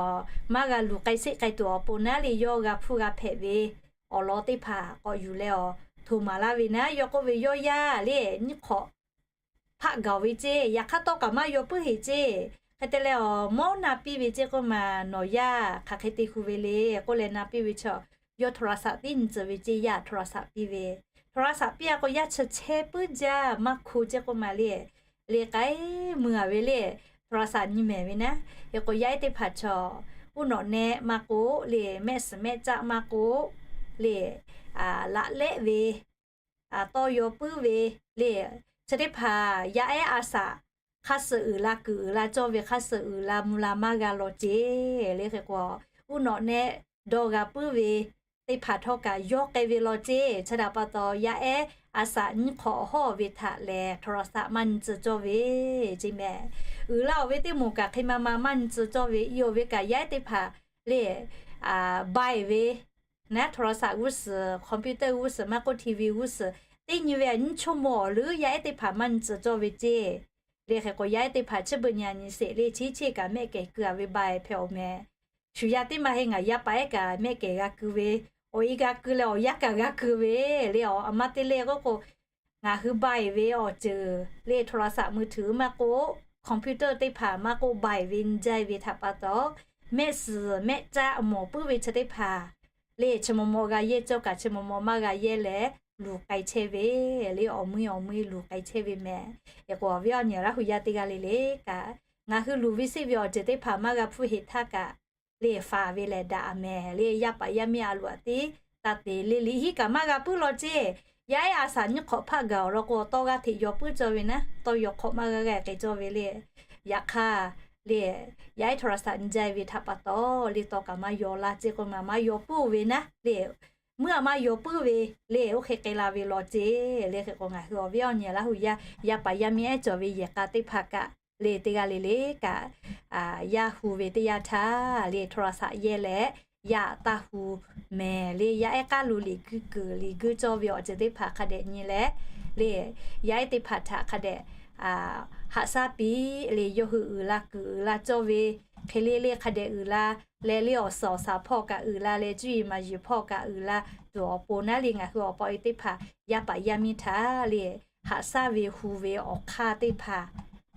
maˇ g'a luˬ k'ai sheˆ k'ai tuˬ awˬ pon naˉ le, yawˇ g'a hpfuhˇ g'a hpehꞈ ve awˬ lawn teˇ hpaˍ k'awꞈ yuˬ leh a, htoꞈ maˍ laˇ ve naˉ, yawˇ k'oˆ ve yawˇ yaˇ le nyiˇ hk'awꞈ hpaˆ gaˬ ve ceˇ, yaꞈ hk'aˇ tawˇ kaꞈ maˇ yaw puiˉ heˍ ceˇ. Hk'e te leh a, mawˉ na piˇ ve ceˇ k'oˆ ma, nawˬ yaˇ hk'aˬ hk'e te hu ve le k'oˆ leh na piˇ ve chaw, yawˇ โทรศัพท์ tiˉ nyi tcuh ve ceˇ, yaˇ โทรศัพท์ piˇ ve. โทรศัพท์ piˇ a k'o yaˇ chi chehˇ puiˉ jaˇ, maˇ hku ceˇ k'oˆ ma le. Le k'ai mui a ve le, โทรศัพท์ nyi mehˍ ve naˉ. Hk'e k'o yaˇ ehˉ teˇ hpaˍ chaw, uˉ nawꞈ nehˆ maˇ k'oˆ le, mehˆ suhˍ mehˆ caˆ maˇ k'oˆ le, laꞈ lehˆ ve, tawˇ yaw puiˉ ve le, chi teˇ hpaˍ yaˇ ehˉ a shaꞈ hk'aˇ suh uiˍ la kuiˬ uiˍ la cawˇ ve hk'aˇ suh uiˍ la mvuh la maˇ g'a law ceˇ le. Hk'e k'o uˉ nawꞈ nehˆ dawˇ g'a puiˉ ve teˇ hpaˍ htawˇ kaꞈ yawˇ k'ai ve law ceˇ. Chi htaꞈ pa taw yaˇ ehˉ a shaꞈ nyiˇ hk'awꞈ hawˇ ve htaꞈ lehˬ โทรศัพท์ maˇ nyi tcuh cawˇ ve ceˇ mehˍ. Uiˍ la oˬ ve teˇ moˍ kaꞈ hk'e ma ma maˇ nyi tcuh cawˇ ve, i oˬ ve kaꞈ yaˇ ehˉ teˇ hpaˍ le, baiˬ ve naˉ, โทรศัพท์ g'uˇ suhˍ, computer g'uˇ suhˍ maˇ k'oˆ TV g'uˇ suhˍ, teˇ nyi ve a nyiˇ ชั่วโมง awˬ leuˉ yaˇ ehˉ teˇ hpaˍ maˇ nyi tcuh cawˇ ve ceˇ. Le hk'e k'o yaˇ ehˉ teˇ hpaˍ chi beuꞈ nyi a nyi sheˍ le, chi cheˇ kaꞈ mehˆ kehˬ keu a ve baiˬ hpehꞈ awˬ mehˍ. Shu yaˇ teˇ maˇ heˆ, ngaˬ yaˇ paˍ ehˉ kaꞈ mehˆ kehˬ g'a keu ve, awˬ e g'a keu leh awˬ yaˇ kaꞈ g'a keu ve le. A ma te le k'oˆ k'o, ngaˬ hui baiˬ ve awˬ ceuˬ le โทรศัพท์ มือถือ maˇ k'oˆ, computer teˇ hpaˍ maˇ k'oˆ, baiˬ ve nyi jaˇ ve htaꞈ pa taw, mehˆ suhˍ mehˆ caˆ mawˬ puiˉ ve chi teˇ hpaˍ le chi maw maw g'a yehˇ cawˇ kaꞈ chi maw maw maˇ g'a yehˇ leh luˬ k'ai chehˇ ve le, awˬ mui awˬ mui luˬ k'ai chehˇ ve mehˍ. Hk'e k'o awˬ viˉ awˬ nyi Laˇ hu yaˇ teˇ g'aˇ le le kaꞈ, ngaˬ hui luˬ ve seˆ ve awˬ ceuˬ teˇ hpaˍ maˇ g'a hpfuhˇ heˍ htaˇ kaꞈ le faˍ ve lehˬ daꞈ mehˍ le. Yaˇ paˍ yaˇ miˇ a loꞈ a tiˉ taˇ te le, liꞈ hiˉ kaꞈ maˇ g'a puiˉ law ceˇ. Yaˇ ehˉ a shaꞈ nyiˇ hk'awꞈ hpaˆ gaˬ awˬ lawn k'o tawˇ g'aˇ hteꞈ yaw puiˉ cawˇ ve naˉ, tawˇ yaw hk'awꞈ maˇ g'a g'a k'ai cawˇ ve le. Yaꞈ hk'aˇ le, yaˇ ehˉ โทรศัพท์ nyi jaˇ ve htaꞈ pa taw le tawˇ kaꞈ maˇ yaw laˇ ceˇ k'oˆ ma, maˇ yaw puiˉ ve naˉ le, meuˇ a maˇ yaw puiˉ ve le, oˇ hk'e k'ai la ve law ceˇ le. Hk'e k'o ngaˬ hui awˬ viˉ awˬ nyi Laˇ hu yaˇ, yaˇ paˍ yaˇ miˇ ehˉ cawˬ ve yehˬ k'a teˇ hpaˍ kaꞈ le teˇ g'aˇ le le kaꞈ, yaˇ hu ve teˇ yanˇ htaˇ le โทรศัพท์ yehˇ leh yaˇ taˇ hu mehˍ le. Yaˇ ehˉ k'aˉ lo liꞈ guiˇ kuiˬ liꞈ guiˇ cawˇ ve awˬ ceuˬ teˇ hpaˍ hk'a dehꞈ nyi leh le, yaˇ ehˉ teˇ hpaˍ htaꞈ hk'a dehꞈ haꞈ shaˉ piˇ le. Yawˇ hui uiˍ la kuiˬ uiˍ la cawˇ ve hk'e le le hk'a dehꞈ uiˍ la leh le, awˬ suhˍ awˬ shaˍ hpawˇ kaꞈ uiˍ la leh, cuˇ yiˍ maˍ yiˍ hpawˇ kaꞈ uiˍ la tuˬ awˬ pon naˉ le, ngaˬ hui awˬ pa awˬ e teˇ hpaˍ yaˇ paˍ yaˇ miˇ htaꞈ le haꞈ shaˉ ve hu ve awˬ hk'aˇ teˇ hpaˍ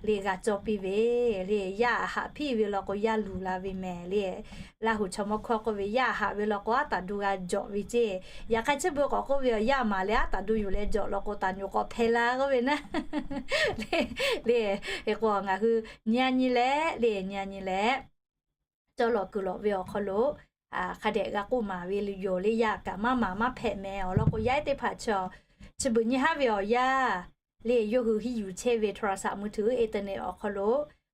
le g'a cawˇ piˇ ve le. Yaˇ haꞈ hpiˇ ve law k'o yaˇ luˬ la ve mehˍ le. Laˇ hu chaw mawˇ hkawˇ k'oˆ ve, yaˇ haꞈ ve law k'o aˉ taˍ du g'a jawꞈ ve ceˇ. Yaꞈ hk'aˇ chi beuꞈ k'awꞈ k'oˆ ve, yaˇ maˍ leh aˉ taˍ du yuˬ leh jawꞈ law k'o taˍ nyi k'awꞈ hpehꞈ la k'oˆ ve naˉ le. Hk'e k'o ngaˬ hui nyi a nyi leh le, nyi a nyi leh cawˇ lawˬ kuiˬ lawˬ ve awˬ hk'aw lo hk'a dehꞈ g'a k'oˆ maˍ ve yoˬ le. Yaˇ kaꞈ maˇ maˍ maˇ hpehꞈ mehˍ awˬ lawn k'o, yaˇ ehˉ teˇ hpaˍ chaw chi beuꞈ nyi haˉ ve awˬ yanˇ le, yawˇ hui hiˉ yuˬ chehˇ ve โทรศัพท์มือถือ internet awˬ hk'aw lo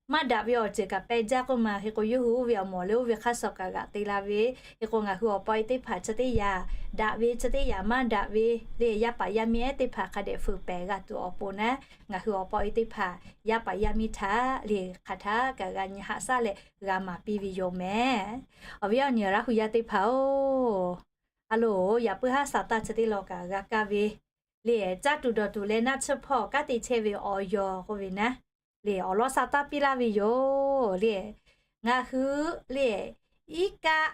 maˇ daꞈ ve awˬ ceuˬ kaꞈ peh jaˇ k'oˆ ma. Hk'e k'o, yawˇ hui oˇ ve awˬ mawˬ leh oˇ ve hk'aˇ suh kaꞈ g'aꞈ te la ve. Hk'e k'o, ngaˬ hui awˬ pa e teˇ hpaˍ chi teˇ yanˇ, daꞈ ve chi teˇ yanˇ maˇ daꞈ ve le, yaˇ paˍ yaˇ miˇ ehˉ teˇ hpaˍ hk'a dehꞈ fuiˍ pehˍ g'a tuˬ awˬ pon naˉ, ngaˬ hui awˬ pa e teˇ hpaˍ yaˇ paˍ yaˇ miˇ htaꞈ le hk'aˬ htaˇ kaꞈ g'a nyi haꞈ shaˉ leh g'a maˍ piˇ ve yoˬ mehˍ. Awˬ viˉ awˬ nyi Laˇ hu yaˇ teˇ hpaˍ-oˬ, a loˍ, yaꞈ puiˉ haˉ sa taˇ chi teˇ law kaꞈ g'a kaˇ ve le, caˇ tuˬ dawˬ tuˬ leh naˆ tsuhˇ hpawˇ kanˉ te chehˇ ve awˬ yawˬ k'oˆ ve naˉ le, awˬ lawn sa taˇ piˇ laˇ ve yoˬ le. Ngaˬ hui le, iˉ kaˆ,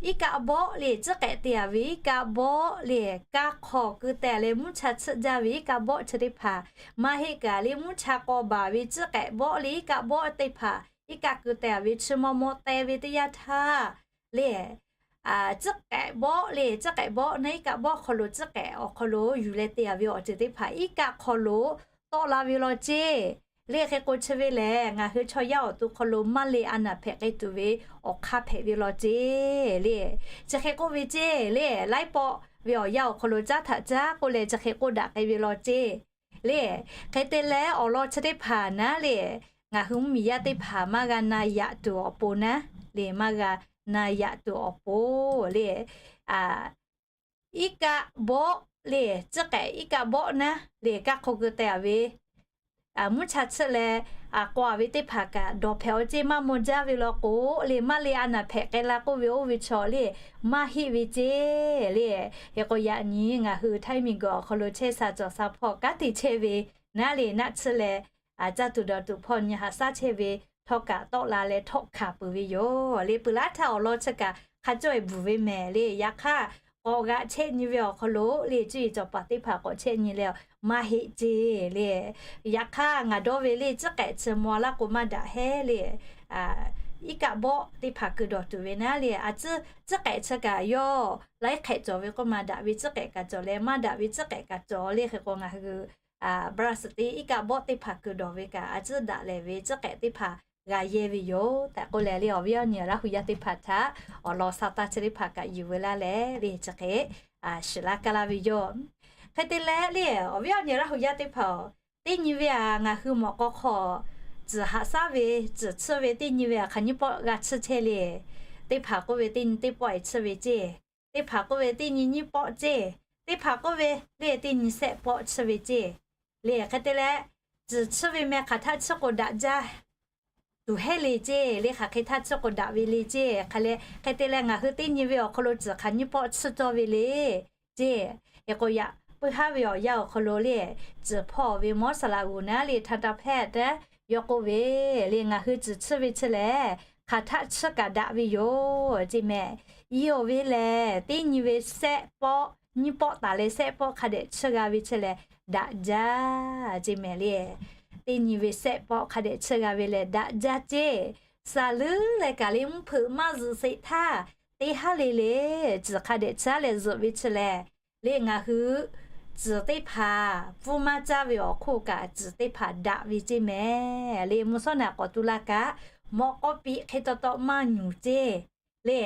iˉ kaˆ bawˆ le, tcuhˉ k'ehꞈ te-a ve iˉ kaˆ bawˆ le, kaˇ hk'awꞈ keu teh leh mvuhˇ cha tsuhˆ jaˇ ve iˉ kaˆ bawˆ chi teˇ hpaˍ, maˇ heˆ kaꞈ le mvuhˇ cha k'aw baˬ ve tcuhˉ k'ehꞈ bawˆ le iˉ kaˆ bawˆ teˇ hpaˍ, iˉ kaˆ keu teh ve chi maw maw teh ve teˇ yanˇ htaˇ le, tcuhˉ k'ehꞈ bawˆ le, tcuhˉ k'ehꞈ bawˆ naˉ iˉ kaˆ bawˆ hk'aw lo tcuhˉ k'ehꞈ awˬ hk'aw lo yuˬ leh te-a ve awˬ ceuˬ teˇ hpaˍ iˉ kaˆ hk'aw lo tawˆ la ve law ceˇ le. Hk'e k'o, chi ve lehˬ ngaˬ hui chaw yaˇ awˬ to hk'aw lo maˇ le a naˍ hpehꞈ k'ai tuˬ ve awˬ hk'aˇ hpehꞈ ve law ceˇ le. Chi hk'e k'oˆ ve ceˇ le, laiˉ pawˆ ve awˬ yanˇ awˬ hk'aw lo caˉ htaꞈ caˉ k'oˆ leh chi hk'e k'oˆ daꞈ k'ai ve law ceˇ le. Hk'e te leh awˬ lawn chi teˇ hpaˍ naˉ le, ngaˬ hui mvuhˇmiˬ yaˇ teˇ hpaˍ maˇ g'a na yaꞈ tuˬ awˬ pon naˉ le, maˇ g'a na yaꞈ tuˬ awˬ pon le, iˉ kaˆ bawˆ le, tcuhˉ k'ehꞈ iˉ kaˆ bawˆ naˉ le, kaˇ hk'awꞈ keu teh-a ve mvuhˇ cha tsuhˆ leh k'aw-a ve teˇ hpaˍ kaꞈ dawˬ hpehꞈ-aw ceˇ, maˇ maw jaˇ ve law k'o le, maˇ le a naˍ hpehꞈ k'ai la k'oˆ ve oˇ ve chaw le, maˇ heˆ ve ceˇ le. Hk'e k'o, yaꞈ nyi ngaˬ hui Htaiˇ miˬguiˬ awˬ hk'aw lo chehˇ sha cawˬ sha hpawˇ kanˉ te chehˇ ve naˉ le, naˆ tsuhˇ leh caˇ tuˬ dawˬ tuˬ hpawˇ nyi haꞈ shaˉ chehˇ ve htawˇ kaꞈ tawˆ la leh htawˆ hkanˍ peuˬ ve yoˬ le. Peuˬ laˇ htaˇ awˬ lawn chi kaꞈ hk'a cawˇ-e bvuhˬ ve mehˍ le. Yaꞈ hk'aˇ, k'awꞈ g'aꞈ chehˇ nyi ve awˬ hk'aw lo le, cuˇ yiˍ cawˬ paˍ teˇ hpaˍ k'awꞈ chehˇ nyi leh maˇ heˆ ceˇ le. Yaꞈ hk'aˇ, ngaˬ dawˇ ve le tcuhˉ k'ehꞈ chi maw laˇ k'o maˇ daꞈ heˉ le. Iˉ kaˆ bawˆ teˇ hpaˍ keu dawˬ tuˬ ve naˉ le, a tcuhˉ tcuhˉ k'ehꞈ chi kaꞈ yawˇ laiˉ hk'ehꞈ cawˬ ve k'oˆ ma, daꞈ ve tcuhˉ k'ehꞈ kaꞈ cawˬ leh maˇ daꞈ ve tcuhˉ k'ehꞈ kaꞈ cawˬ le. Hk'e k'o, ngaˬ hui บราซิล teˇ iˉ kaˆ bawˆ teˇ hpaˍ keu dawˬ ve kaꞈ a tcuhˉ daꞈ lehˬ ve tcuhˉ k'ehꞈ teˇ hpaˍ g'a yehˇ ve yoˬ tehꞈ k'oˆ leh le, awˬ viˉ awˬ nyi Laˇ hu yaˇ teˇ hpaˍ htaꞈ awˬ lawn sa taˇ chi teˇ hpaˍ kaꞈ yuˬ veu laˇ leh le, chi hk'e shiˍ laˇ kaˇ laˇ ve yoˬ. Hk'e te leh le, awˬ viˉ awˬ nyi Laˇ hu yaˇ teˇ hpaˍ-oˬ, teˇ nyi ve a ngaˬ hui mawꞈ k'aw hk'aw tcuhˬ haꞈ shaˉ ve, tcuhˬ tsuhˇ ve teˇ nyi ve a hk'aˬ nyiˇ pawˆ g'a tsuhˇ chehˇ le. Teˇ hpaˍ k'oˆ ve teˇ nyi teˇ pawˆ-e tsuhˇ ve ceˇ, teˇ hpaˍ k'oˆ ve teˇ nyi nyiˇ pawˆ ceˇ, teˇ hpaˍ k'oˆ ve le teˇ nyi shehˆ pawˆ tsuhˇ ve ceˇ le. Hk'e te leh, tcuhˬ tsuhˇ ve meh hk'aˬ htaˇ tsuhˇ k'o daꞈ jaˇ tuˬ heˉ le ceˇ le, hk'aˬ hk'e htaˇ tsuhˇ k'o daꞈ ve le ceˇ. Hk'e leh, hk'e te leh ngaˬ hui teˇ nyi ve awˬ hk'aw lo tcuhˬ hk'aˬ nyiˇ pawˆ tsuhˇ cawˇ ve le ceˇ. Hk'e k'o, yaꞈ puiˉ haˉ ve awˬ yanˇ awˬ hk'aw lo le, tcuhˬ hpawˇ ve mawˇ saˍ laꞈ g'uˬ naˉ le htaˇ taˇ hpehˇ tehꞈ yawˇ k'oˆ ve le, ngaˬ hui tcuhˬ tsuhˇ ve chi lehˬ hk'aˬ htaˇ tsuhˇ kaꞈ daꞈ ve yoˬ ceˇ mehˍ. Iˉ-oˬ ve lehˬ, teˇ nyi ve shehˆ pawˆ nyiˇ pawˆ taˍ leh shehˆ pawˆ hk'a dehꞈ tsuhˇ g'a ve chi lehˬ daꞈ jaˇ ceˇ mehˍ le. Teˇ nyi ve shehˆ pawˆ hk'a dehꞈ tsuhˇ g'a ve lehˬ daꞈ jaˇ ceˇ. Saˍ leuˉ leh kaꞈ le mvuhˇ hpeuꞈ maˇ zuhꞈ sheˍ htaˇ, teˇ haˉ le le tcuhˬ hk'a dehꞈ tsuhˇ leh zuhꞈ ve chi lehˬ le, ngaˬ hui tcuhˬ teˇ hpaˍ pfuhˇ maˇ caˇ ve awˬ hk'oˆ kaꞈ tcuhˬ teˇ hpaˍ daꞈ ve ceˇ mehˍ le. Mvuhˇ shawˉ naꞈ k'awꞈ tu la kaꞈ, mawꞈ k'aw piꞈ hk'e taw taw maˇ nyuˬ ceˇ le.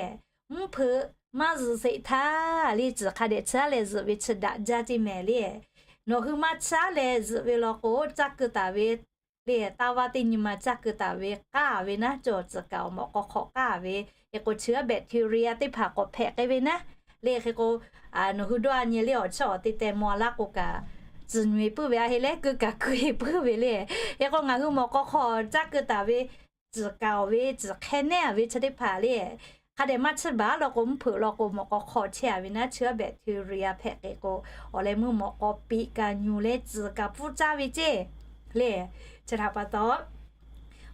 Mvuhˇ hpeuꞈ maˇ zuhꞈ sheˍ htaˇ le, tcuhˬ hk'a dehꞈ tsuhˇ leh zuhꞈ ve chi daꞈ jaˇ ceˇ mehˍ le. Nawˬ hui maˇ tsuhˇ leh zuhꞈ ve law k'o, caˇ keu taˍ ve le, taˇ vaˇ teˇ nyi ma caˇ keu taˍ ve k'aˇ ve naˉ cawˬ, tcuhˬ kaꞈ awˬ mawꞈ k'aw hk'aw k'aˇ ve, hk'e k'o chi bacteria teˇ hpaˍ k'awꞈ hpehꞈ k'ai ve naˉ le. Hk'e k'o, nawˬ hui dawˇ a nyi le awˬ chawˇ awˬ te teh maw laˇ k'o kaꞈ, tcuhˬ nyi e puiˉ ve a heˆ leh keu kaꞈ keu e puiˉ ve le. Hk'e k'o, ngaˬ hui mawꞈ k'aw hk'aw caˇ keu taˍ ve tcuhˬ kaꞈ awˬ ve tcuhˬ hk'e nehˉ a ve chi teˇ hpaˍ le, hk'a dehꞈ maˇ tsuhˇ baˬ law k'o, mvuhˇ hpeuꞈ law k'o mawꞈ k'aw hk'aw chehˇ a ve naˉ, chi bacteria hpehꞈ k'ai k'o, awˬ leh meuˇ mawꞈ k'aw piꞈ kaꞈ nyuˬ leh tcuhˬ kaꞈ pfuhˇ caˇ ve ceˇ le. Chi htaꞈ pa taw,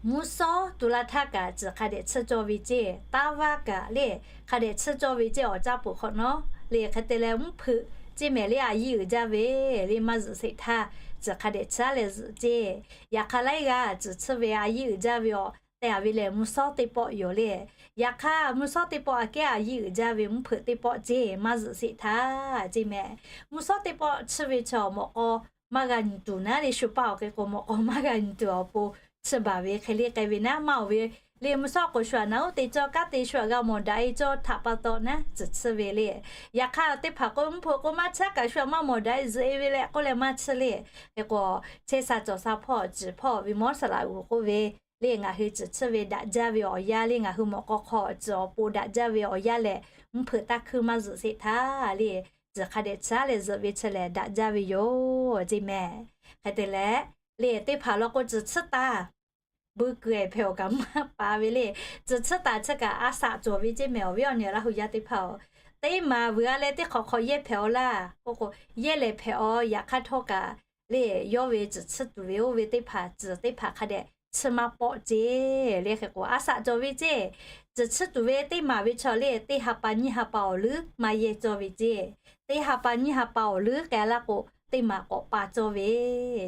mvuhˇ shawˉ tu la htaˇ kaꞈ tcuhˬ hk'a dehꞈ tsuhˇ cawˇ ve ceˇ, taˇ vaˇ kaꞈ le hk'a dehꞈ tsuhˇ cawˇ ve ceˇ, awˬ caˇ peuˬ hk'awꞈ nawˉ le. Hk'e te leh mvuhˇ hpeuꞈ ceˇ mehˍ le, a yiˇ uiˍ jaˇ ve le, maˇ zuhꞈ sheˍ htaˇ tcuhˬ hk'a dehꞈ tsuhˇ leh zuhꞈ ceˇ. Yaꞈ hk'aˇ laiˉ g'aˇ tcuhˬ tsuhˇ ve a yiˇ uiˍ jaˇ ve awˬ tehˬ a ve lehˬ mvuhˇ shawˉ teˇ pawˆ yoˬ le. Yaꞈ hk'aˇ mvuhˇ shawˉ teˇ pawˆ aꞈ kehˉ a yiˇ uiˍ jaˇ ve mvuhˇ hpeuꞈ teˇ pawˆ ceˇ, maˇ zuhꞈ sheˍ htaˇ ceˇ mehˍ. Mvuhˇ shawˉ teˇ pawˆ tsuhˇ ve chi awˬ mawꞈ k'aw maˇ g'a nyi tuˬ naˉ le, shu paˇ awˬ hk'e k'o mawꞈ k'aw maˇ g'a nyi tuˬ awˬ pon tsuhˇ baˬ ve hk'e le k'ai ve naˉ maˇ oˬ ve le. Mvuhˇ shawˉ k'o shu aꞈ naˉ oˇ te cawˇ, kanˉ te shu aꞈ g'a mawˬ daꞈ e cawˇ htaꞈ pa taw naˉ tcuhˬ tsuhˇ ve le. Yaꞈ hk'aˇ teˇ hpaˍ k'o mvuhˇ hpeuꞈ k'o maˇ tsuhˇ kaꞈ shu aꞈ maˇ mawˬ daꞈ e zuhꞈ e ve leh k'oˆ leh maˇ tsuhˇ le. Hk'e k'o, chehˇ sha cawˬ sha hpawˇ tcuhˬ hpawˇ ve mawˇ saˍ laꞈ g'uˬ k'oˆ ve le ngaˬ hui tcuhˬ tsuhˇ ve daꞈ jaˇ ve awˬ yanˇ le ngaˬ hui mawꞈ k'aw hk'aw tcuhˬ awˬ pon daꞈ jaˇ ve awˬ yanˇ lehˬ, mvuhˇ hpeuꞈ taˇ hkuiˇ maˇ zuhꞈ sheˍ htaˇ le, tcuhˬ hk'a dehꞈ tsuhˇ leh zuhꞈ ve chi lehˬ daꞈ jaˇ ve yoˬ ceˇ mehˍ. Hk'e te leh, le teˇ hpaˍ law k'o tcuhˬ tsuhˇ taˍ bui kuiˬ ehˍ hpehꞈ awˬ kaꞈ maˇ pa ve le. Tcuhˬ tsuhˇ taˍ chi kaꞈ a shaꞈ cawˬ ve ceˇ mehˍ. Awˬ viˉ awˬ nyi Laˇ hu yaˇ teˇ hpaˍ-oˬ, teˇ maˍ vuiˬ a leh teˇ hk'awꞈ hk'awꞈ yehˇ hpehꞈ-aw laˇ k'oˆ k'o, yehˇ lehˬ hpehꞈ-aw. Yaꞈ hk'aˇ htawˇ kaꞈ le, yawˇ ve tcuhˬ tsuhˇ tuˬ ve oˇ ve teˇ hpaˍ tcuhˬ teˇ hpaˍ hk'a dehꞈ tsuhˇ maˇ pawˆ ceˇ le. Hk'e k'o a shaꞈ cawˬ ve ceˇ. Tcuhˬ tsuhˇ tuˬ ve teˇ maˍ ve chaw le teˇ ha pa nyiˇ ha pa awˬ leuˉ maˇ yehˇ cawˇ ve ceˇ. Teˇ ha pa nyiˇ ha pa awˬ leuˉ k'ai laˇ k'o, teˇ maˍ k'awꞈ pa cawˇ ve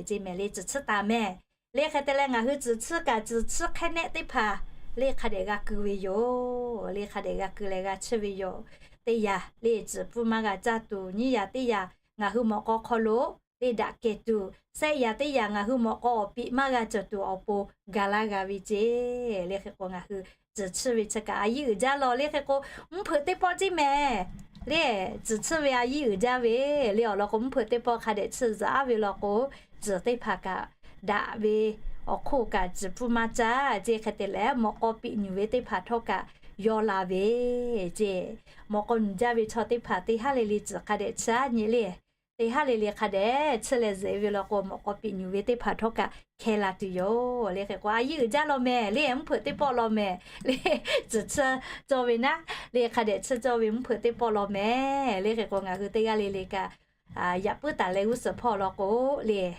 ceˇ mehˍ le. Tcuhˬ tsuhˇ taˍ mehˍ. Le hk'e te leh ngaˬ hui tcuhˬ tsuhˇ kaꞈ tcuhˬ tsuhˇ hk'ehˇ nehˆ teˇ hpaˍ le hk'a dehꞈ g'a keu ve yoˬ. Le hk'a dehꞈ g'a keu leh g'a tsuhˇ ve yoˬ. Teˇ yaꞈ le tcuhˬ pfuhˇ maˇ g'a caˇ tuˬ, nyiˇ yaꞈ teˇ yaꞈ ngaˬ hui mawꞈ k'aw hk'aw lo le daꞈ kehˬ tuˬ, shehˆ yaꞈ teˇ yaꞈ ngaˬ hui mawꞈ k'aw awˬ piꞈ maˇ g'a cawˬ tuˬ awˬ pon ga laˇ g'a ve ceˇ. Le hk'e k'o ngaˬ hui tcuhˬ tsuhˇ ve chi kaꞈ a yiˉ uiˍ jaˇ law. Le hk'e k'o mvuhˇ hpeuꞈ teˇ pawˆ ceˇ mehˍ. Le tcuhˬ tsuhˇ ve a yiˉ uiˍ jaˇ ve le awˬ lawn k'o mvuhˇ hpeuꞈ teˇ pawˆ hk'a dehꞈ tsuhˇ zuhꞈ aˉ ve law k'o, tcuhˬ teˇ hpaˍ kaꞈ daꞈ ve awˬ hk'oˆ kaꞈ tcuhˬ pfuhˇ maˇ caˇ ceˇ. Hk'e te leh mawꞈ k'aw piꞈ nyuˬ ve teˇ hpaˍ htawˇ kaꞈ yawˇ la ve ceˇ. Mawꞈ k'aw nyuˬ jaˇ ve chaw teˇ hpaˍ teˇ haˉ le le tcuhˬ hk'a dehꞈ tsuhˇ aˉ nyi le. Teˇ haˉ le le hk'a dehꞈ tsuhˇ leh zuhꞈ ve law k'o mawꞈ k'aw piꞈ nyuˬ ve teˇ hpaˍ htawˇ kaꞈ hkeh la tuˬ yoˬ. Le hk'e k'o a yiˉ uiˍ jaˇ law mehˍ. Le mvuhˇ hpeuꞈ teˇ pawˆ law mehˍ. Le tcuhˬ tsuhˇ cawˇ ve naˉ, le hk'a dehꞈ tsuhˇ cawˇ ve mvuhˇ hpeuꞈ teˇ pawˆ law mehˍ. Le hk'e k'o ngaˬ hui teˇ g'aˇ le le kaꞈ yaꞈ puiˉ taˍ leh g'uˇ suhˍ hpawˇ law k'o le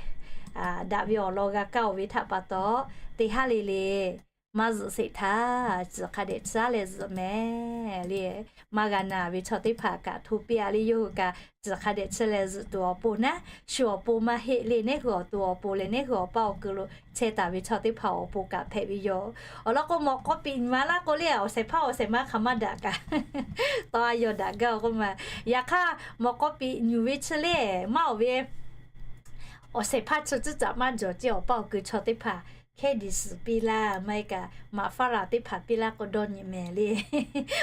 daꞈ ve awˬ lawn g'a kaˇ-oˬ ve htaꞈ pa taw, teˇ haˉ le le maˇ zuhꞈ sheˍ htaˇ, tcuhˬ hk'a dehꞈ tsuhˇ leh zuhꞈ mehˍ le. Maˇ g'a naˬ ve chaw teˇ hpaˍ kaꞈ hto piˇ-a le. Yawˇ hui kaꞈ tcuhˬ hk'a dehꞈ tsuhˇ leh zuhꞈ tuˬ awˬ pon naˉ, shu awˬ pon maˇ heˆ le. Neˉ hui awˬ to awˬ pon leh neˉ hui awˬ paˇ awˬ keu lo chehˇ taˍ ve chaw teˇ hpaˍ awˬ pon kaꞈ hpehꞈ ve yoˬ. Awˬ lawn k'o mawꞈ k'aw piꞈ nyuˬ a laˇ k'o le awˬ shehˍ hpaˇ awˬ shehˍ ma hk'aˬ maˇ daꞈ kaꞈ tawˇ a yaw daꞈ gaˇ-oˬ k'oˆ ma. Yaꞈ hk'aˇ mawꞈ k'aw piꞈ nyuˬ ve chi le maˇ oˬ ve awˬ shehˍ hpaˇ chi cuˇ caꞈ maˇ jawˬ ceˇ. Awˬ paˇ awˬ keu chaw teˇ hpaˍ hkehˇ diˬ suhˍ piˇ laˇ maˇ heˆ kaꞈ maꞈ faˉ laˬ teˇ hpaˍ piˇ laˇ k'o dawˇ nyi mehˍ le.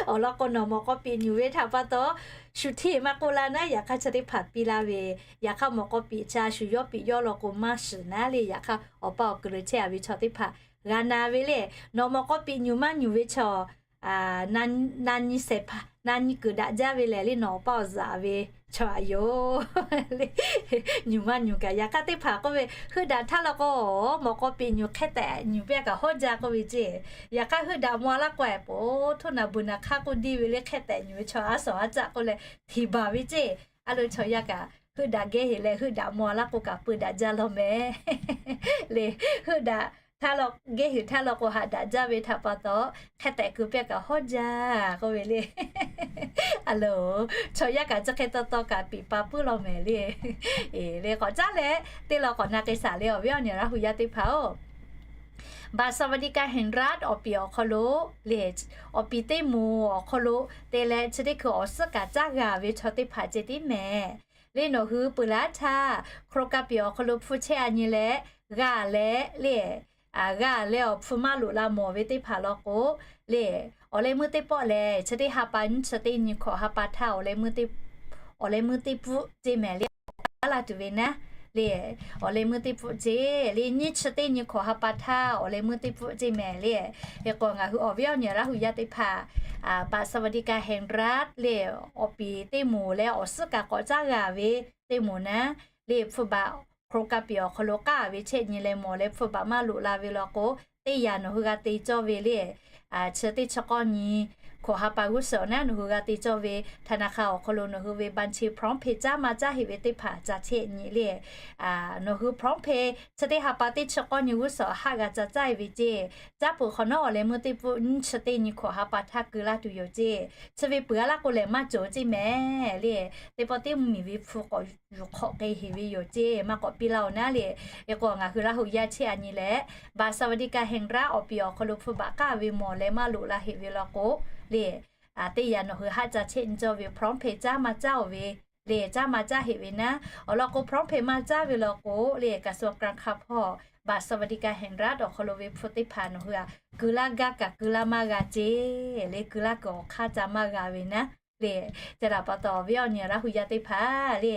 Awˬ lawn k'o nawˬ mawꞈ k'aw piꞈ nyuˬ ve htaꞈ pa taw shu hteˇ maˇ k'oˆ laˇ naˉ, yaꞈ hk'aˇ chi teˇ hpaˍ piˇ laˇ ve. Yaꞈ hk'aˇ mawꞈ k'aw piꞈ chi a shu yawˇ piꞈ yawˇ law k'o maˇ shiˍ naˉ le. Yaꞈ hk'aˇ awˬ paˇ awˬ keu lo chehˇ-a ve chaw teˇ hpaˍ g'a na ve le. Nawˬ mawꞈ k'aw piꞈ nyuˬ maˇ nyuˬ ve chaw na nyi shehˍ hpaˇ na nyi kuiˬ daꞈ jaˇ ve lehˬ le nawˬ awˬ paˇ awˬ zuhꞈ ve chaw aꞈ yoˬ. Nyuˬ maˇ nyuˬ kaꞈ yaꞈ hk'aˇ teˇ hpaˍ k'oˆ ve heuˆ daꞈ htaˇ law k'o mawꞈ k'aw piꞈ nyuˬ hk'ehˇ tehꞈ nyuˬ piˇ-a kaꞈ hawˉ jaˇ k'oˆ ve ceˇ. Yaꞈ hk'aˇ heuˆ daꞈ mvuh-a laˇ k'o-e po htoˇ naˬ beuˬ naˬ hk'aˇ k'oˆ diˇ ve le hk'ehˇ tehꞈ nyuˬ ve chaw aˉ shawˍ aˉ caˆ k'oˆ leh hteꞈ baˬ ve ceˇ. A lo chaw yaˇ kaꞈ heuˆ daꞈ gehˇ heꞈ leh heuˆ daꞈ mvuh-a laˇ k'o kaꞈ peu daꞈ jaˇ law mehˍ le. Heuˆ daꞈ htaˇ law gehˇ heꞈ htaˇ law k'o haꞈ daꞈ jaˇ ve htaꞈ pa taw hk'ehˇ tehꞈ keu piˇ-a kaꞈ hawˉ jaˇ k'oˆ ve le. A lo chaw yaˇ kaꞈ chi hk'e taw taw kaꞈ piꞈ pa puiˉ law mehˍ le. Le k'awꞈ caˉ leh teˇ law k'awꞈ na k'ai shaˍ le awˬ viˉ awˬ nyi Laˇ hu yaˇ teˇ hpaˍ-oˬ, บัตรสวัสดิการแห่งรัฐ awˬ piˍ awˬ hk'aw lo le, awˬ piˍ teˇ moˍ awˬ hk'aw lo te leh chi teˇ hkui awˬ suhˉ kaꞈ caˇ g'a ve chaw teˇ hpaˍ ceh tiˉ mehˍ. Le nawˬ hui peuˬ laˇ htaˇ โครงการ piˍ awˬ hk'aw lo hpu chehˇ-a nyi leh g'a leh le g'a leh awˬ hpu maˇ loꞈ la mawˬ ve teˇ hpaˍ law k'o le, awˬ leh meuˇ teˇ pawˆ lehˬ chi teˇ ha pa nyiˇ chi teˇ nyi hkawꞈ ha pa htaˇ awˬ leh meuˇ teˇ pfuhˆ ceˇ mehˍ le. Aˉ laˇ tuˬ ve naˉ le, awˬ leh meuˇ teˇ pfuhˆ ceˇ le. Nyiˇ chi teˇ nyi hkawꞈ ha pa htaˇ awˬ leh meuˇ teˇ pfuhˆ ceˇ mehˍ le. Hk'e k'o ngaˬ hui awˬ viˉ awˬ nyi Laˇ hu yaˇ teˇ hpaˍ บัตรสวัสดิการแห่งรัฐ le awˬ piˍ teˇ moˍ leh awˬ suhˉ kaꞈ k'awꞈ caˇ g'a ve teˇ moˍ naˉ le hpu baꞈ โครงการ piˍ awˬ hk'aw lo k'aˉ ve chehˇ nyi leh mawˬ leh hpu baꞈ maˇ loꞈ la ve law k'o, teˇ yanˇ nawˬ hui g'a te cawˇ ve le, chi teˇ chi k'awˇ nyi hkawꞈ ha pa g'uˇ suhˍ naˉ nawˬ hui g'a te cawˇ ve ธนาคาร awˬ hk'aw lo nawˬ hui ve บัญชี PromptPay caˉ maˇ caˇ heꞈ ve teˇ hpaˍ ca chehˇ nyi le. Nawˬ hui PromptPay chi teˇ ha pa teˇ chi k'awˇ nyi g'uˇ suhˍ haˆ g'a ca caˇ-e ve ceˇ. Caˇ peuˬ hk'awꞈ nawˉ awˬ leh meuˇ teˇ pfuhˆ nyiˇ chi teˇ nyi hkawꞈ ha pa htaˇ keu laˇ tuˬ yoˬ ceˇ. Chi ve peuˬ-a laˇ k'o lehˬ maˇ cawˬ ceˇ mehˍ le. Teˇ pawˆ teˇ mvuhˇmiˬ ve hpu k'awꞈ yuˬ hk'awꞈ k'ai heꞈ ve yoˬ ceˇ. Maˇ k'awꞈ piˇ laˇ-oˬ naˉ le. Hk'e k'o ngaˬ hui Laˇ hu yaˇ chehˇ-a nyi leh บัตรสวัสดิการแห่งรัฐ awˬ piˍ awˬ hk'aw lo hpu baꞈ k'aˉ ve mawˬ leh maˇ loꞈ la heꞈ ve law k'o le, teˇ yanˇ nawˬ hui haˆ ca chehˇ nyi cawˇ ve พร้อมเพย์ caˉ maˇ caˇ-oˬ ve le, caˉ maˇ caˇ heꞈ ve naˉ. Awˬ lawn k'o พร้อมเพย์ maˇ caˇ ve law k'o le กระทรวงการคลัง hpawˇ บัตรสวัสดิการแห่งรัฐ awˬ hk'aw lo ve hpu teˇ hpaˍ nawˬ hui-a keu laˇ gaˇ kaꞈ keu laˇ maˇ g'a ceˇ le, keu laˇ kuiˬ awˬ hk'aˇ ca maˇ g'a ve naˉ le. Chi htaꞈ pa taw awˬ viˉ awˬ nyi Laˇ hu yaˇ teˇ hpaˍ le,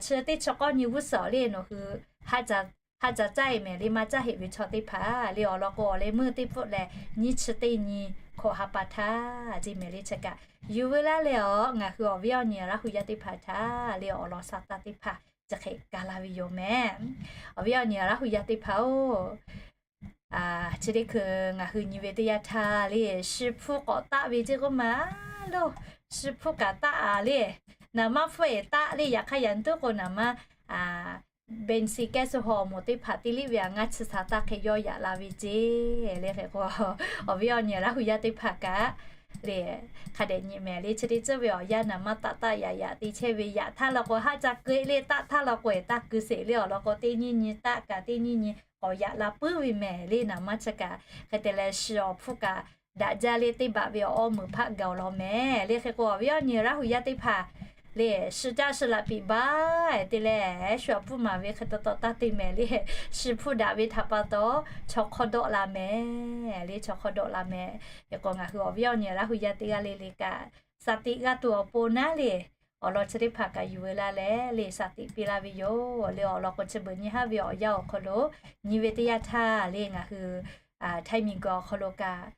chi teˇ chi k'awˇ nyi g'uˇ suhˍ le nawˬ hui haˆ ca haˆ ca caˇ e mehˍ le, maˇ caˇ heˆ ve chaw teˇ hpaˍ le awˬ lawn k'o, awˬ leh meuˇ teˇ pfuhˆ leh nyiˇ chi teˇ nyi hkawꞈ ha pa htaˇ ce mehˍ le chi kaꞈ yuˬ veu laˇ leh awˬ, ngaˬ hui awˬ viˉ awˬ nyi Laˇ hu yaˇ teˇ hpaˍ htaꞈ le awˬ lawn sa taˇ teˇ hpaˍ chi hk'e ka laˇ ve yoˬ mehˍ. Awˬ viˉ awˬ nyi Laˇ hu yaˇ teˇ hpaˍ-oˬ, chi teˇ hkui ngaˬ hui nyi ve teˇ yanˇ htaˇ le, shi hpuˇ k'awꞈ taˆ ve ceˇ k'oˆ ma lo, shi hpuˇ kaꞈ taˆ a le, naˍ maˇ hpfuhˇ e taˆ le, yaꞈ hk'aˇ yaꞈ nyi tuˉ k'o naˍ maˇ bensin kehˉ suh haw moˍ teˇ hpaˍ teˇ liˇ ve a ngaˇ chi sha taˇ hk'e yawˇ yaꞈ la ve ceˇ le hk'e k'o, awˬ viˉ awˬ nyi Laˇ hu yaˇ teˇ hpaˍ kaꞈ le hk'a dehꞈ nyi mehˍ le, chi teˇ tcuhˇ ve awˬ yanˇ naˍ maˇ taˆ taˆ yaꞈ yaꞈ te chehˇ ve, yaꞈ htaˇ law k'o haˆ ca keu le, taˆ htaˇ law k'o e taˆ keu sheˍ le awˬ lawn k'o, teˇ nyiˇ nyi taˆ kaꞈ teˇ nyiˇ nyi k'awꞈ yaꞈ la puiˉ ve mehˍ le naˍ maˇ chi kaꞈ. Hk'e te leh shi awˬ hpfuhˇ kaꞈ daꞈ jaˇ le, teˇ baꞈ ve awˬ awˇ meuˍ hpaˆ gaˬ awˬ lawn mehˍ le hk'e k'o, awˬ viˉ awˬ nyi Laˇ hu yaˇ teˇ hpaˍ le shi caˇ shi laꞈ piꞈ baˬ te leh, shu awˬ hpfuhˇ maˍ ve hk'e taw taw taˇ te mehˍ le, shi hpuˇ daꞈ ve htaꞈ pa taw chaw hk'awˇ dawˆ la mehˍ le, chaw hk'awˇ dawˆ la mehˍ. Hk'e k'o ngaˬ hui awˬ viˉ awˬ nyi Laˇ hu yaˇ teˇ g'aˇ le le kaꞈ, shaˍ tiꞈ g'a tuˬ awˬ pon naˉ le awˬ lawn chi teˇ hpaˍ kaꞈ yuˬ veu laˇ leh le shaˍ tiꞈ piˇ laˇ ve yoˬ le awˬ lawn k'o, chi beuꞈ nyi haˉ ve awˬ yanˇ awˬ hk'aw lo nyi ve teˇ yanˇ htaˇ le ngaˬ hui Htaiˇ miˬguiˬ awˬ hk'aw lo kaꞈ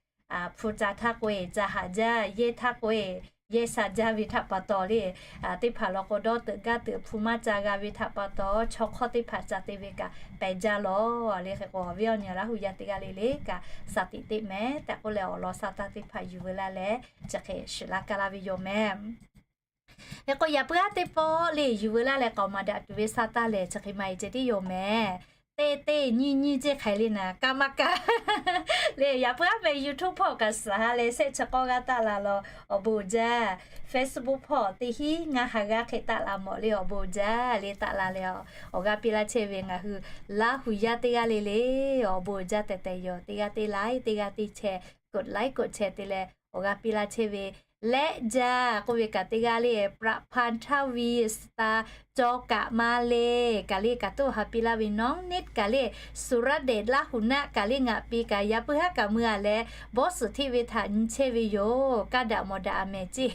hpu ca htaˇ k'o e ca haꞈ jaˇ, yehˇ htaˇ k'o e yehˇ sha jaˇ ve htaꞈ pa taw le, teˇ hpaˍ law k'o dawˇ teuꞈ gaˇ teuꞈ hpu maˇ ca g'a ve htaꞈ pa taw chaw hk'awˇ teˇ hpaˍ ca te ve kaꞈ pehˬ jaˇ lawˬ le hk'e k'o, awˬ viˉ awˬ nyi Laˇ hu yaˇ teˇ g'aˇ le le kaꞈ shaˍ tiꞈ teˇ mehˍ tehꞈ k'oˆ leh awˬ lawn sa taˇ teˇ hpaˍ yuˬ veu laˇ leh chi hk'e shiˍ laˇ kaˇ laˇ ve yoˬ mehˍ. Hk'e k'o yaꞈ puiˉ haˉ teˇ pawˆ le yuˬ veu laˇ leh k'aoˍ maˍ daꞈ tuˬ ve sa taˇ lehˬ chi hk'e ma e ceh tiˉ yoˬ mehˍ. Teˇ teˇ nyiˇ nyiˇ ceˇ hk'ai le naˍ kaˇ maˇ kaˇ le yaꞈ puiˉ haˉ meh YouTube hpawˇ kaꞈ suhˍ ha leh shehˆ chi k'awˇ g'aˇ taˆ la law awˬ bon uiˍ jaˇ. Facebook hpawˇ teˇ hinˉ ngaˇ ha g'aˇ hk'e taˆ la mawˬ le awˬ bon uiˍ jaˇ le taˆ la leh awˬ g'aˇ piˇ laˇ chehˇ ve ngaˬ hui Laˇ hu yaˇ teˇ g'aˇ le le awˬ bon uiˍ jaˇ tehꞈ tehꞈ yoˬ. Teˇ g'aˇ teˇ laiˉ, teˇ g'aˇ teˇ chehˇ กดไลค์ กดแชร์ te leh awˬ g'aˇ piˇ laˇ chehˇ ve leh jaˇ k'oˆ ve kaꞈ teˇ g'aˇ le ประพันธ์ Htaiˇ วี Star จอ kaꞈ ma le kaꞈ le kaꞈ toˆ ha piˇ laˇ ve น้องนิด kaꞈ le สุรเดช Laˇ hu naˆ kaꞈ le ngaˬ piˇ kaꞈ yaꞈ puiˉ haˉ kaꞈ mui a leh bawˇ suhˍ hteˆ ve htaꞈ nyi chehˇ ve yoˬ. Kaˇ daꞈ mawˬ daꞈ a mehˍ ceˇ.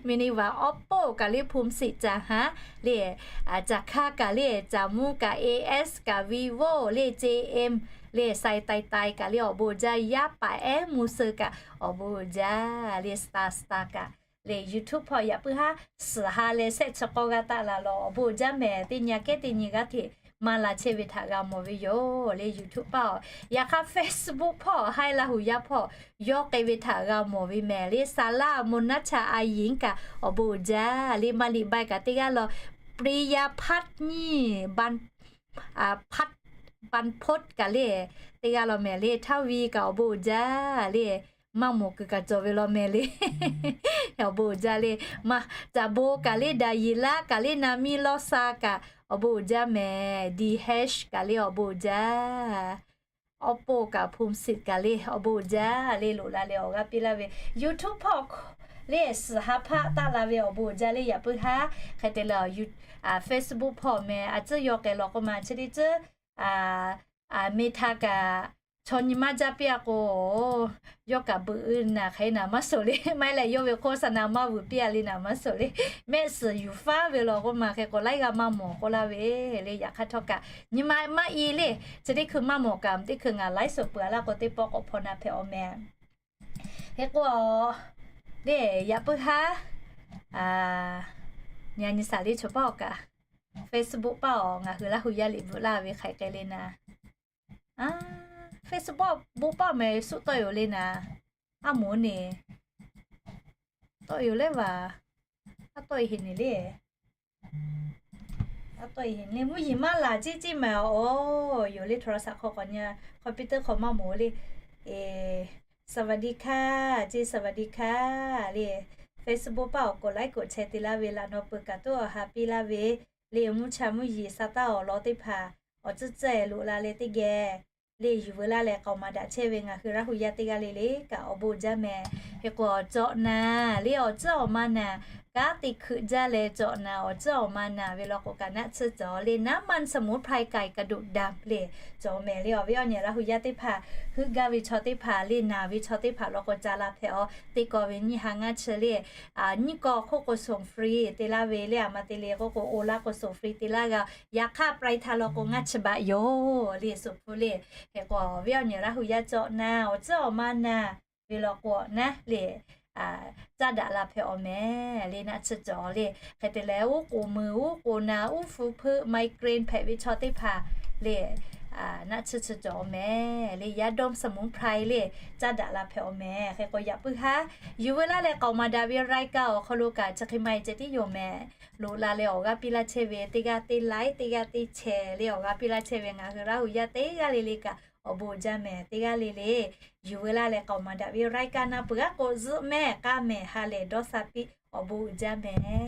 Mini wa Oppo kaꞈ le ภูมิสิทธิ์ caˍ haˉ le caˍ hkaˇ kaꞈ le caˍ mvuhˇ kaꞈ AS kaꞈ Vivo le CM le sai tai tai kaꞈ le awˬ bon uiˍ jaˇ. Yaˇ paˍ ehˉ mvuh suh kaꞈ awˬ bon uiˍ jaˇ le Star Star kaꞈ le YouTube hpawˇ yaꞈ puiˉ haˉ suhˍ ha leh shehˆ chi k'awˇ g'aˇ taˆ la law awˬ bon uiˍ jaˇ mehˍ. Teˇ nyi a kehˉ teˇ nyi g'aˇ hteꞈ maˇ la chehˇ ve htaꞈ g'a mawˬ ve yoˬ le YouTube paˇ-oˬ. Yaꞈ hk'aˇ Facebook hpawˇ Htaiˇ Laˇ hu yaˇ hpawˇ yawˇ k'ai ve htaꞈ g'a mawˬ ve mehˍ le. Saˍ laˇ มนต์นัชชา อาหญิง kaꞈ awˬ bon uiˍ jaˇ le maˇ liꞈ ใบ kaꞈ teˇ g'aˇ law ปริยาพัฒน์ nyi พัฒน์ บรรพต kaꞈ le teˇ g'aˇ law mehˍ le. Htaiˇ วี kaꞈ awˬ bon uiˍ jaˇ le maˇ mawˬ kuiˬ kaꞈ cawˬ ve law mehˍ le awˬ bon uiˍ jaˇ le. Maˇ caˍ bon kaꞈ le daꞈ yiˍ laˇ kaꞈ le naˍ miˇ lawˇ sha kaꞈ awˬ bon uiˍ jaˇ mehˍ. DH kaꞈ le awˬ bon uiˍ jaˇ. Oppo kaꞈ ภูมิสิทธิ์ kaꞈ le awˬ bon uiˍ jaˇ le loꞈ la leh awˬ g'aˇ piˇ laˇ ve YouTube hpawˇ le suhˍ ha hpaˆ taˆ la ve awˬ bon uiˍ jaˇ le yaꞈ puiˉ haˉ hk'e te leh Facebook hpawˇ mehˍ a tcuhˉ yawˇ k'ai law k'oˆ ma chi teˇ tcuhˉ Meta kaꞈ chaw nyi maˇ jaˇ piˇ a k'o, yawˇ kaꞈ beuꞈ naˬ hk'e naˍ maˇ shoˍ le. Maˇ heˆ leh yawˇ ve โฆษณา maˇ vuiˬ piˇ a le naˍ maˇ shoˍ le. Mehˆ suhˍ yuˬ faˉ ve law k'oˆ ma hk'e k'o laiˉ g'aˇ maˇ mawˬ k'oˆ laˇ ve le. Yaꞈ hk'aˇ htawˇ kaꞈ nyi ma maˇ i le. Chi teˇ hkui maˇ mawˬ kaꞈ teˇ hkui ngaˬ laiˉ suhˍ peuˬ a laˇ k'o teˇ pawˆ k'awꞈ hpaw na hpehꞈ awˬ mehˍ. Hk'e k'o le yaꞈ puiˉ haˉ nyi a nyi shaˍ le chaw paˇ awˬ kaꞈ Facebook paˇ awˬ ngaˬ hui Laˇ hu yaˇ liꞈ bvuhꞈ laˇ ve hk'aiˬ k'ai le naˍ. Facebook bon paˇ mehˍ suhˆ tawˆ yoˬ le naˍ. A moˍ ne tawˆ yoˬ leh vaˬ. A tawˆ e heˍ ne le. A tawˆ e heˍ ne mvuhˇ yeˬ maˇ laˬ ceˇ ceˇ mehˍ awˬ yoˬ le. โทรศัพท์ hk'aw k'awꞈ nyi, computer hk'aw maˇ moˍ le. สวัสดีค่ะ ceˇ สวัสดีค่ะ le Facebook paˇ awˬ กดไลค์ กดแชร์ te laˇ ve laꞈ naw peuˬ kaꞈ toˆ awˬ ha piˇ laˇ ve le mvuhˇ cha mvuhˇ yeˬ sa taˇ awˬ lawn teˇ hpaˍ awˬ tcuhˉ tcuhˉ e loꞈ la leh teˇ geh le yuˬ veu laˇ leh k'aoˍ maˍ daꞈ chehˇ ve ngaˬ hui Laˇ hu yaˇ teˇ g'aˇ le le kaꞈ awˬ bon uiˍ jaˇ mehˍ. Hk'e k'o awˬ cawˆ naˍ le awˬ tcuhˉ awˬ ma naˍ kanˉ te hkui jaˇ leh cawꞈ naˍ, awˬ tcuhˉ awˬ ma naˍ ve law k'o kaꞈ naˆ tsuhˇ cawˬ le. น้ำมันสมุนไพร ไก่กระดูกดำ le cawˬ mehˍ le. Awˬ viˉ awˬ nyi Laˇ hu yaˇ teˇ hpaˍ heuˆ gaˇ ve chaw teˇ hpaˍ le, naˬ ve chaw teˇ hpaˍ law k'o ca la hpehꞈ-aw. Teˇ kaw ve nyiˇ ha ngaˇ chi le, nyiˇ kaw hk'oˆ k'o ส่งฟรี te laˇ ve le, a ma te le k'oˆ k'o oˇ laˇ k'o ส่งฟรี te laˇ g'a. Yaꞈ hk'aˇ ปลายทาง law k'o ngaˇ chi baꞈ yoˬ le, ส่งฟรี le. Hk'e k'o awˬ viˉ awˬ nyi Laˇ hu yaˇ cawꞈ naˍ, awˬ tcuhˉ awˬ ma naˍ ve law k'o naˉ le, caˇ daꞈ la hpehꞈ-aw mehˍ le, naˆ tsuhˇ cawˬ le. Hk'e te leh uˉ k'oˍ mui, uˉ k'oˍ naˍ, uˉ hpu hpeuˆ, migraine hpehꞈ ve chaw teˇ hpaˍ le, naˆ tsuhˇ tsuhˇ cawˬ mehˍ le. ยาดมสมุนไพร le, caˇ daꞈ la hpehꞈ-aw mehˍ. Hk'e k'o yaꞈ puiˉ haˉ yuˬ veu laˇ leh k'aoˍ maˍ daꞈ ve รายการ awˬ hk'aw lo kaꞈ chi hk'e maˇ heˆ ceh tiˉ yoˬ mehˍ. Loꞈ la leh awˬ g'aˇ piˇ laˇ chehˇ ve teˇ g'aˇ teˇ like, teˇ g'aˇ teˇ share le awˬ g'aˇ piˇ laˇ chehˇ ve ngaˬ hui Laˇ hu yaˇ teˇ g'aˇ le le kaꞈ awˬ bon uiˍ jaˇ mehˍ. Teˇ g'aˇ le le yuˬ veu laˇ leh k'aoˍ maˍ daꞈ ve รายการ na peuˬ g'aˇ k'o zuhˆ mehˆ k'aˇ mehˍ ha lehˬ dawˇ sha piˇ awˬ bon uiˍ jaˇ mehˍ.